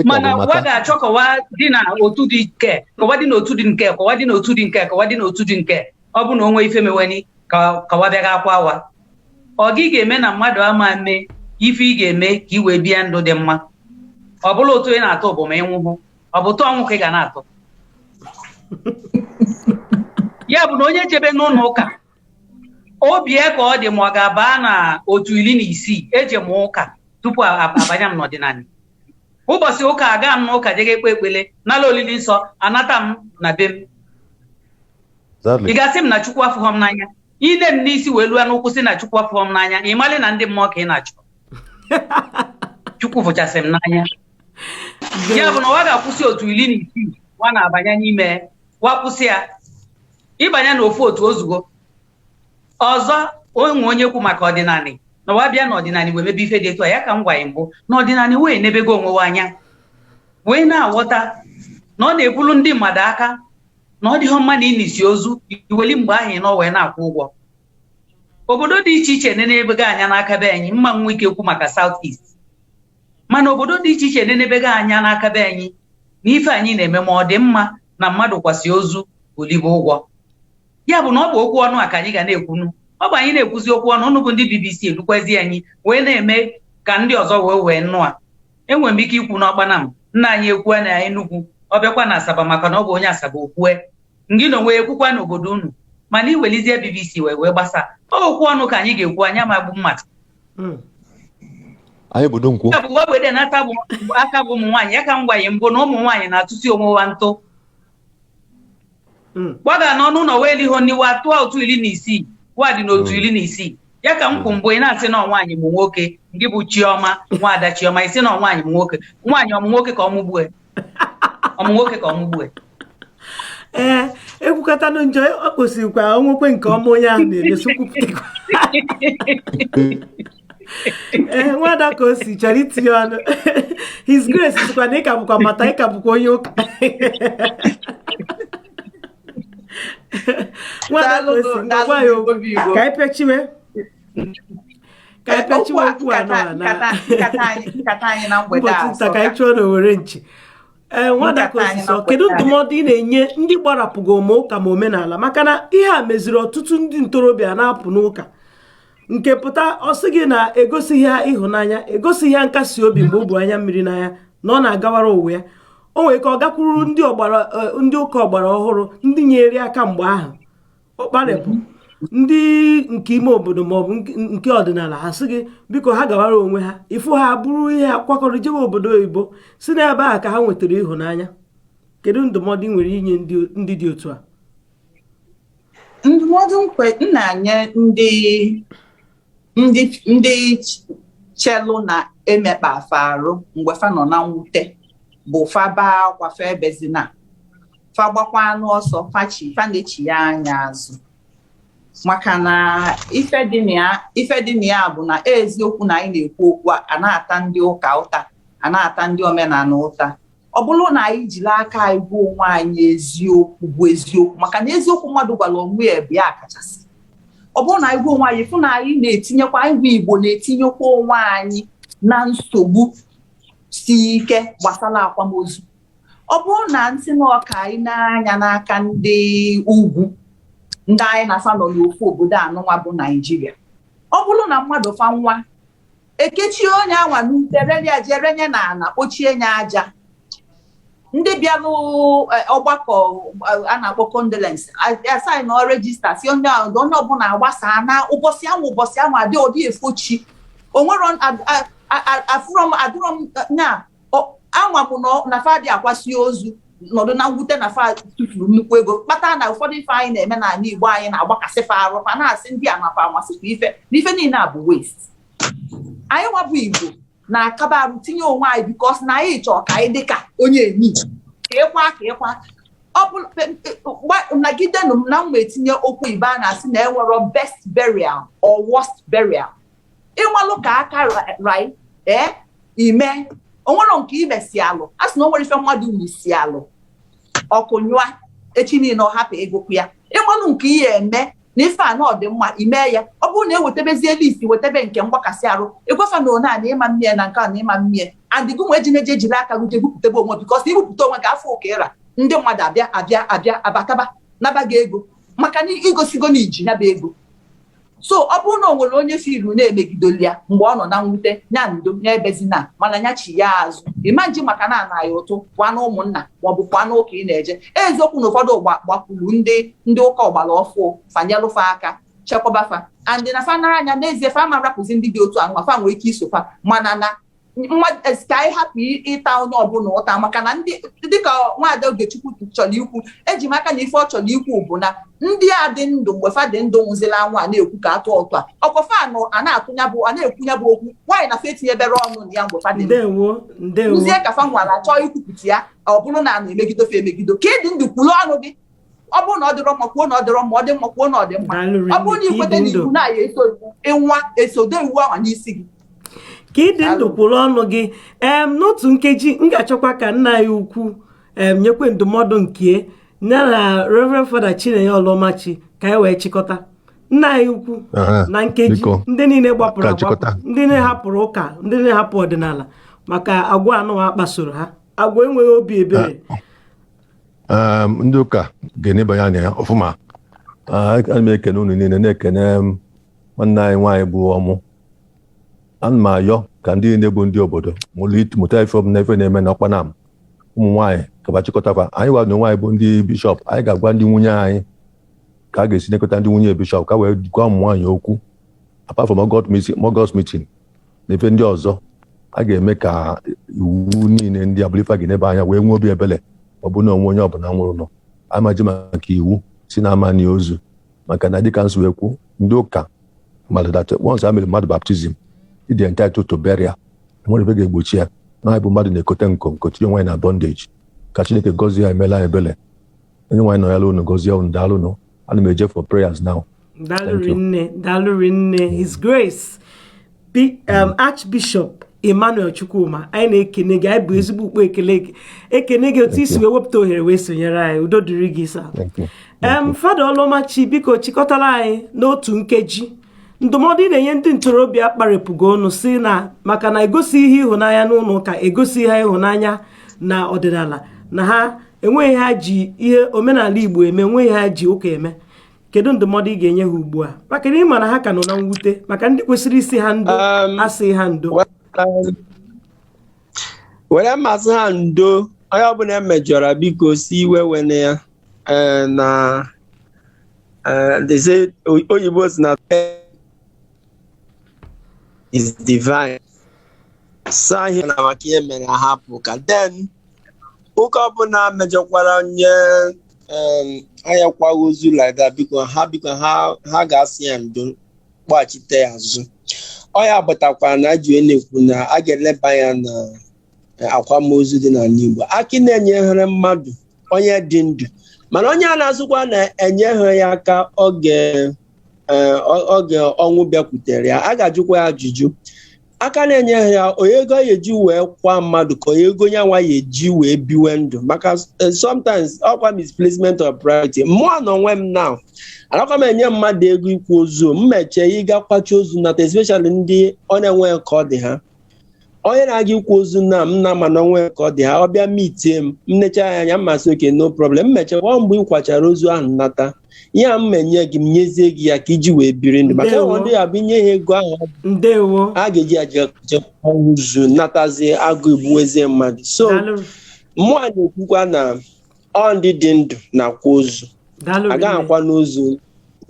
[SPEAKER 3] mana wa ga-achọ kọwa dị na otu dị nke, kọwa dị n'otu dị nke, kọwa dị n'otu dị nke, kọwa dị n'otu dị nke. Ọ bụ na onwe ife meweni ka wa bịaga akwa awa. Ọ gị ga-eme na mmadụ ama eme ife ị ga-eme ka ị wee bie ndụ dị mma. Ọ bụla ụtụ ị na-atụ bụ ma ịnwụhụ, ọ bụ ụtụ ọnwụ ka ị ga na-atụ. Ya bụ na onye chebe n'ụlọ ụka obi ya ka ọ dị ma ọ ga-aba na otu 16 eje m ụka tupu abanye m n'ọdịnala. Ụbọchị ụka aga m n'ụka jege ekpe ekpele nala olili nsọ, anata m na be m. Ị ga-asị m na Chukwu afụghọ m n'anya? Ine m n'isi wee lụọ n'ụkwụ sị na Chukwu afụghọ m n'anya, ị malị na ndị mmụọ ka ị na-achọ. Chukwu fụchasị m n'anya. Ya bụ na wa ga-akwụsị otu 16 wa na-abanye n'ime, wa kwụsị ya ịbanye n'ofu otu ozugbo. Ọzọ, onwe onye kwu maka ọdịnala na wa bịa n'ọdịnala wee mebe ife dị etu a, ya ka m gwa ya mbụ na ọdịnala wee nebego onwe wa anya, wee na-aghọta na ọ na-ebulu ndị mmadụ aka, na ọ dịghọ mma na ịnisi ozu iweli mgbe ahụ ị nọ wee na-akwụ ụgwọ. Obodo dị iche iche nenebego anya n'aka be anyị, mma nwa ike kwu maka South East, mana obodo dị iche iche nenebego anya n'aka be anyị na ife anyị na-eme ma ọ dị mma na mmadụ kwasị ozu olibe ụgwọ. Ya bụ na ọ bụ okwu ọnụ a ka anyị ga na-ekwunu. Ọ bụ anyị na-ekwuzi okwu ọnụ, ọnụ bụ ndị BBC edukwezi anyị wee na-eme ka ndị ọzọ wee nụ a. Enwere m ike ikwu n'ọkpana m, nna anyị ekwue na Enugu, ọ bịakwa na Asaba maka na ọ bụ onye Asaba okwue, ngị na onwe ekwukwa n'obodo unu, mana iwelizie BBC wee gbasa. Ọ okwu ọnụ ka anyị ga-ekwu, anya ma gbu mmadụ.
[SPEAKER 2] Anyị bụ Dunkwu.
[SPEAKER 3] Ya bụ wede na aka bụ ụmụ nwaanyị, ya ka m gwa ya mbụ na ụmụ nwaanyị na-atụsi onwe wa ntụ. Gwaga n'ọnụ ụlọ wee liho n'iwa tụọ otu 16 wa dị n'otu 16. Ya ka m kwụ mbụ, ị na-asị na nwaanyị bụ nwoke, ndị bụ Chioma nwaada Chioma, isi na nwaanyị bụ nwoke, nwaanyị ọmụ nwoke ka ọmụgbue, ọmụ nwoke ka ọmụgbue.
[SPEAKER 1] Ee, ekwukọtanụ njọ, ọ kwesịrịkwa onwekwe nke ọma onye ahụ na-emeso kwupụtakwa. Ee, nwada ka o si chọrọ itinye ọnụ. His Grace sịkwa na ịka bụkwa mata, ịka bụkwa onye ụka. Nwada ka o si ngwa ya okwu ka anyị pịachiwe, ka anyị pịachiwe okwu a na ụbọchị nta ka anyị chụọ n'owere nchi. Ee, nwada ka o si sọ, kedu ndụmọdụ ị na-enye ndị gbarapụgo ma ụka ma omenala? Maka na ihe a meziri ọtụtụ ndị ntorobịa na-apụ n'ụka nke pụta, ọ sị gị na egosighị ha ịhụnanya, egosighị ha nkasi obi mgbe o bu anya mmiri n'anya na ọ na-agawara ụwa ya. O nwere ka ọ gakwuru ndị ụka ọgbara ọhụrụ, ndị nyere aka mgbe ahụ ụkparịpụ ndị nke ime obodo maọbụ nke ọdịnala, ha sị gị biko ha gawara onwe ha. Ifu ha bụrụ ihe ha kwakọrọ jewe obodo oyibo, si n'ebe ahụ ka ha nwetara ịhụnanya. Kedu ndụmọdụ ị nwere inye ndị dị otu a?
[SPEAKER 4] Ndụmọdụ nkwe m na-nye ndị chelụ na emekpa afa arụ mgbe fa nọ na mwute bụ fa baa akwa, fa ebezina, fa gbakwa anụ ọsọ, fa chi fa na-echi ya anya azụ, maka na ife dị na ya bụ na eziokwu na anyị na-ekwu okwu a na-ata ndị ụka ụta, a na-ata ndị omenala ụta. Ọ bụrụ na anyị jiri aka anyị gwa onwe anyị eziokwu bụ eziokwu, maka na eziokwu mmadụ gwara onwe ya bụ ya kachasị. Ọ bụrụ na anyị gwa onwe anyị, fụ na anyị na-etinyekwa, anyị bụ Igbo na-etinyekwa onwe anyị na nsogbu si ike gbasara akwamozu. Ọ bụrụ na nsị na ọka anyị na-anya n'aka ndị ugwu, ndị anyị na-afa nọ n'ofu obodo anụnwa bụ Naijiria, ọ bụrụ na mmadụ fa nwa ekechie onye anwa n'ute relia jee renye na ana kpochie ya aja, ndị bịalụ ọgbakọ a na-akpọ condolence asaị na regista si onye ọbụla agbasa na ụbọchị anwụ ụbọchị anwụ adị ọdị efochi onwero afụrọ m adụrọ m na anwa m na fadị akwasi ozu nọdụ na mwute na fa tụfuru nnukwu ego kpata na ụfọdụ ife anyị na-eme n'ala Igbo anyị na-agbakasị fa arụ, fa na-asị ndị a nafa amasịkwa ife na ife niile a bụ waste. Anyị nwabụ Igbo na-akaba arụ tinye onwe anyị bikos na anyị chọọ ka anyị dịka onye enyi ka ịkwa ka ịkwa ọ bụ nagidenụ m na mma etinye okwu ibe a na-asị na enwero best burial or worst burial. Ịnwalụ ka aka rai ee ime onwero nke imesi alụ, a sị na o nwere ife mmadụ misi alụ ọkụ nyụa echi niile ọ hapụ ịgụkwu ya. Ịnwalụ nke ihe eme na ife a na ọ dị mma ime ya. Ọ bụrụ na ewetebezie list wetebe nke mgbakasị arụ ịgwafa na one a na ịma mmie na nke a na ịma mmie andịgụ nwe eji na-eje ejiri aka gị jee onwe bikọs na ibupụta onwe ka afọ ụka ịra ndị mmadụ abịa abịa abịa abataba naba gị ego maka na igosigo na iji nyaba ego. So ọ bụrụ na o nwere onye firu na-emegidoli ya mgbe ọ nọ na mwute nya ndo nya ebezina mana nya chi ya azụ ịma nji maka na anaghị ụtụ pụọ na ụmụnna maọbụ pụọ n'ụka ị na-eje. Eziokwu na ụfọdụ gbakwuru ndị ụka ọgbara ọfụ fanyelụfa aka chekwaba fa andị na fa n'anya n'ezie fa ma rapụzi ndị dị otu ahụ fa nwere ike iso fa mana na ka anyị hapụ ịta onye ọbụla ụta maka na ndị dịka nwaada Ogechukwu chọrọ ikwu eji m aka na ife ọ chọrọ ikwu bụ na ndị a dị ndụ mgbe fa dị ndụ nwụzila anwụ a na-ekwu ka atụ ụtụ a ọkwa fa nọ a na-atụnya bụ a na-ekwu ya bụ okwu nwaanyị na fa etinyebere ọnụ na ya mgbe fa dị ndụ nzie ka fa nwara chọọ ikwupụta ya ọ bụrụ na a na-emegido fa emegido ka ị dị ndụ kwuru ọnụ gị. Ọ bụrụ na ọ dịrọ mma kwuo na ọ dịrọ mma, ọ dị mma kwuo na ọ dị mma. Ọ bụrụ na ikweta na iwu na-aya eso iwu ịnwa esodo iwu ahụ n'isi gị
[SPEAKER 1] ka ị dị ndụ kwụrụ ọnụ gị. N'otu nkeji m ga-achọkwa ka nna anyị ukwu nyekwe ndụmọdụ nke ya na Reverend Father Chinenye Ọlụmachi ka anyị wee chịkọta. Nna anyị ukwu na nkeji, ndị niile gbapụrụ agbapụ, ndị na-ahapụrụ ụka, ndị na-ahapụ ọdịnala maka agwa anụ a kpasoro ha, agwa enweghị obi ebere.
[SPEAKER 2] Ndị ụka ga-enebanye anya ya ọfụma. Ana m ekene unu niile, na-ekene nwanne anyị nwaanyị bụ ọmụ. Ana m ayọ ka ndị niile bụ ndị obodo mụta ife ọbụla ife na-eme na ọkpanam ụmụ nwaanyị kaba chịkọtafa anyị gwa na nwaanyị bụ ndị bishọp anyị ga-agwa ndị nwunye anyị ka a ga-esi nekọta ndị nwunye bishọp ka wee gwa ụmụ nwaanyị okwu apart from August meeting na ife ndị ọzọ a ga-eme ka iwu niile ndị abụlifa ga-enebe anya wee nwee obi ebele ọ bụ na onwe onye ọbụla nwụrụ nọ amaji maka iwu si na ama ozu maka na dịka nso ekwu ndị ụka mmadụ that once a mere mmadụ baptizim ịdị entitled to burial nwere ebe ga-egbochi ya na bụ mmadụ na-ekote nko nko tinye nwaanyị na bondage. Ka Chineke gọzie ya emela ebele onye nwaanyị nọ ya unu gọzie unu daalụ nụ. Ana m eje for prayers now.
[SPEAKER 1] Daalụ rinne His Grace Archbishop Emmanuel Chukwuma, anyị na-ekene gị, anyị bụ ezigbo ukpo ekele ekene gị otu isi wee wepụta ohere wee sonyere anyị. Udo dịrị gị sa. Fada Ọlụmachi, biko chịkọtara anyị n'otu nkeji ndụmọdụ ị na-enye ndị ntorobịa kparịpụgo ọnụ si na maka na egosi ihe ịhụnanya n'ụlọ ụka, egosi ihe ịhụnanya na ọdịnala, na ha enweghị ha ji ihe omenala Igbo eme, enweghị ha ji ụka eme. Kedu ndụmọdụ ị ga-enye ha ugbu a maka na ịma na ha ka nọ na mwute maka ndị kwesịrị isi ha ndo asị ha ndo?
[SPEAKER 6] Were mmasị ha ndo, onye ọbụla emejọrọ biko si iwe wene ya na they say oyibo si na is divine. Sahi na maka ihe mere hapụ ka then ụka ọbụla mejọkwara onye Anya kwaghị ozu like that, biko ha, biko ha, ha ga-asị ya ndo, kpọghachite ya azụ. Ọ ya bụtakwara na ji wee na-ekwu na a ga-eleba anya na akwamozu dị n'ala Igbo. Akị na-enyere mmadụ onye dị ndụ, mana onye a na-azụkwa na-enyeghị ya aka oge oge ọnwụ bịakwutere ya, a ga-ajụkwa ya ajụjụ. Aka na-enyeghị ya onye ego ya eji wee kwa mmadụ, ka onye ego ya nwa ya eji wee biwe ndụ, maka sometimes ọkwa misplacement of priority. Mụọ na onwe m now, anakwa m enye mmadụ ego ikwu ozu m mechie ịga kwachi ozu nata, especially ndị ọ na-enweghị ka ọ dị ha. Onye na-aga ikwu ozu na m na mana onwe ka ọ dị ha, ọ bịa mitie m, m necha ya anya, mmasị, "Okay, no problem." M mechakwa mgbe ị kwachara ozu ahụ nata ihe a, m menye gị, m nyezie gị ya ka iji wee biri ndụ, maka
[SPEAKER 1] Ndewo.
[SPEAKER 6] enwe ndị ya bụ inye ha ego ahụ,
[SPEAKER 1] Ndewo.
[SPEAKER 6] a ga-eji ya jekwa ozu natazie, agụ egbuwezie mmadụ. So
[SPEAKER 1] Daalụ.
[SPEAKER 6] mmụọ a na-ekwukwa na ọ ndị dị ndụ na-akwa ozu.
[SPEAKER 1] Daalụ
[SPEAKER 6] agaghị
[SPEAKER 1] rinne.
[SPEAKER 6] akwa n'ozu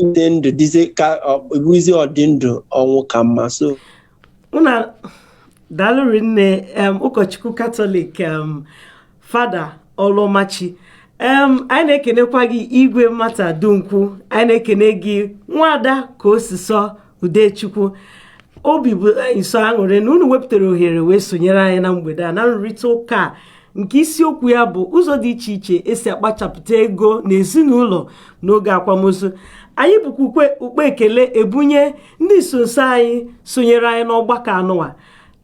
[SPEAKER 6] dị ndụ dịzie ka ebuzie ọdị ndụ, ọnwụ ka mma, so
[SPEAKER 1] Una daalụ rinne, ụkọchukwu Katọlik, Fada Ọlụmachi. Anyị na-ekenekwa gị, Igwe Mata Dunkwu. Anyị na-ekene gị, Nwada ka osisọ Udechukwu. Obi bụ anyị sọ aṅụrị na unu wepụtara ohere wee sonyere anyị na mgbede a na nrụrịta ụka a nke isiokwu ya bụ ụzọ dị iche iche esi akpachapụta ego n'ezinụlọ n'oge akwamozu. Anyị bụkwa ukwe ukpe ekele ebunye ndị nsonso anyị sonyere anyị n'ọgbakọ anụwa,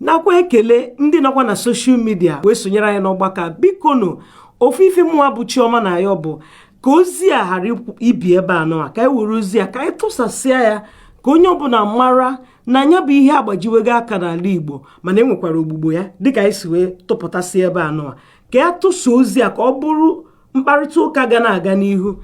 [SPEAKER 1] nakwa ekele ndị nọkwa na social media wee sonyere anyị n'ọgbakọ a. Biko nụ, ofu ife mụnwa bụ Chiọma na ya bụ ka ozi a ghara ibi ebe anụwa, ka anyị were ozi a ka anyị tụsasịa ya, ka onye ọbụla mara na anya bụ ihe agbajiwego aka n'ala Igbo, mana e nwekwara ogbugbo ya dịka anyị si wee tụpụtasị ebe anụwa, ka ya tụsa ozi a ka ọ bụrụ mkparịta ụka ga na-aga n'ihu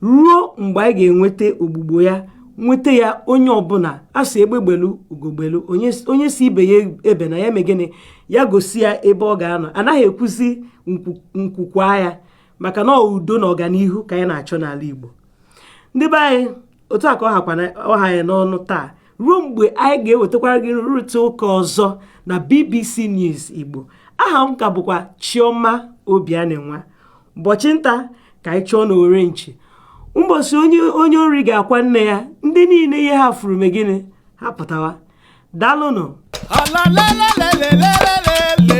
[SPEAKER 1] ruo mgbe anyị ga-enweta ogbugbo ya, nweta ya. Onye ọbụla a sị egbegbelu ugogbelu, onye si ibe ya ebe na ya eme gịnị, ya gosi ya ebe ọ ga-anọ. Anaghị ekwuzi nkwukwa ya, maka na ọ udo na ọganihu ka anyị na-achọ n'ala Igbo. Ndị be anyị, otu a ka ọ hakwa ọha anyị n'ọnụ taa, ruo mgbe anyị ga-ewetakwara gị nrụrịta ụka ọzọ na BBC News Igbo. Aha m ka bụkwa Chioma Obianenwa. Ụbọchị nta ka anyị chọọ n'owere nchi, mbọsị onye ori ga-akwa nne ya. Ndị niile ihe ha furu me gịnị, ha pụtawa. Daalụnụ.
[SPEAKER 15] Ala le le le le le le.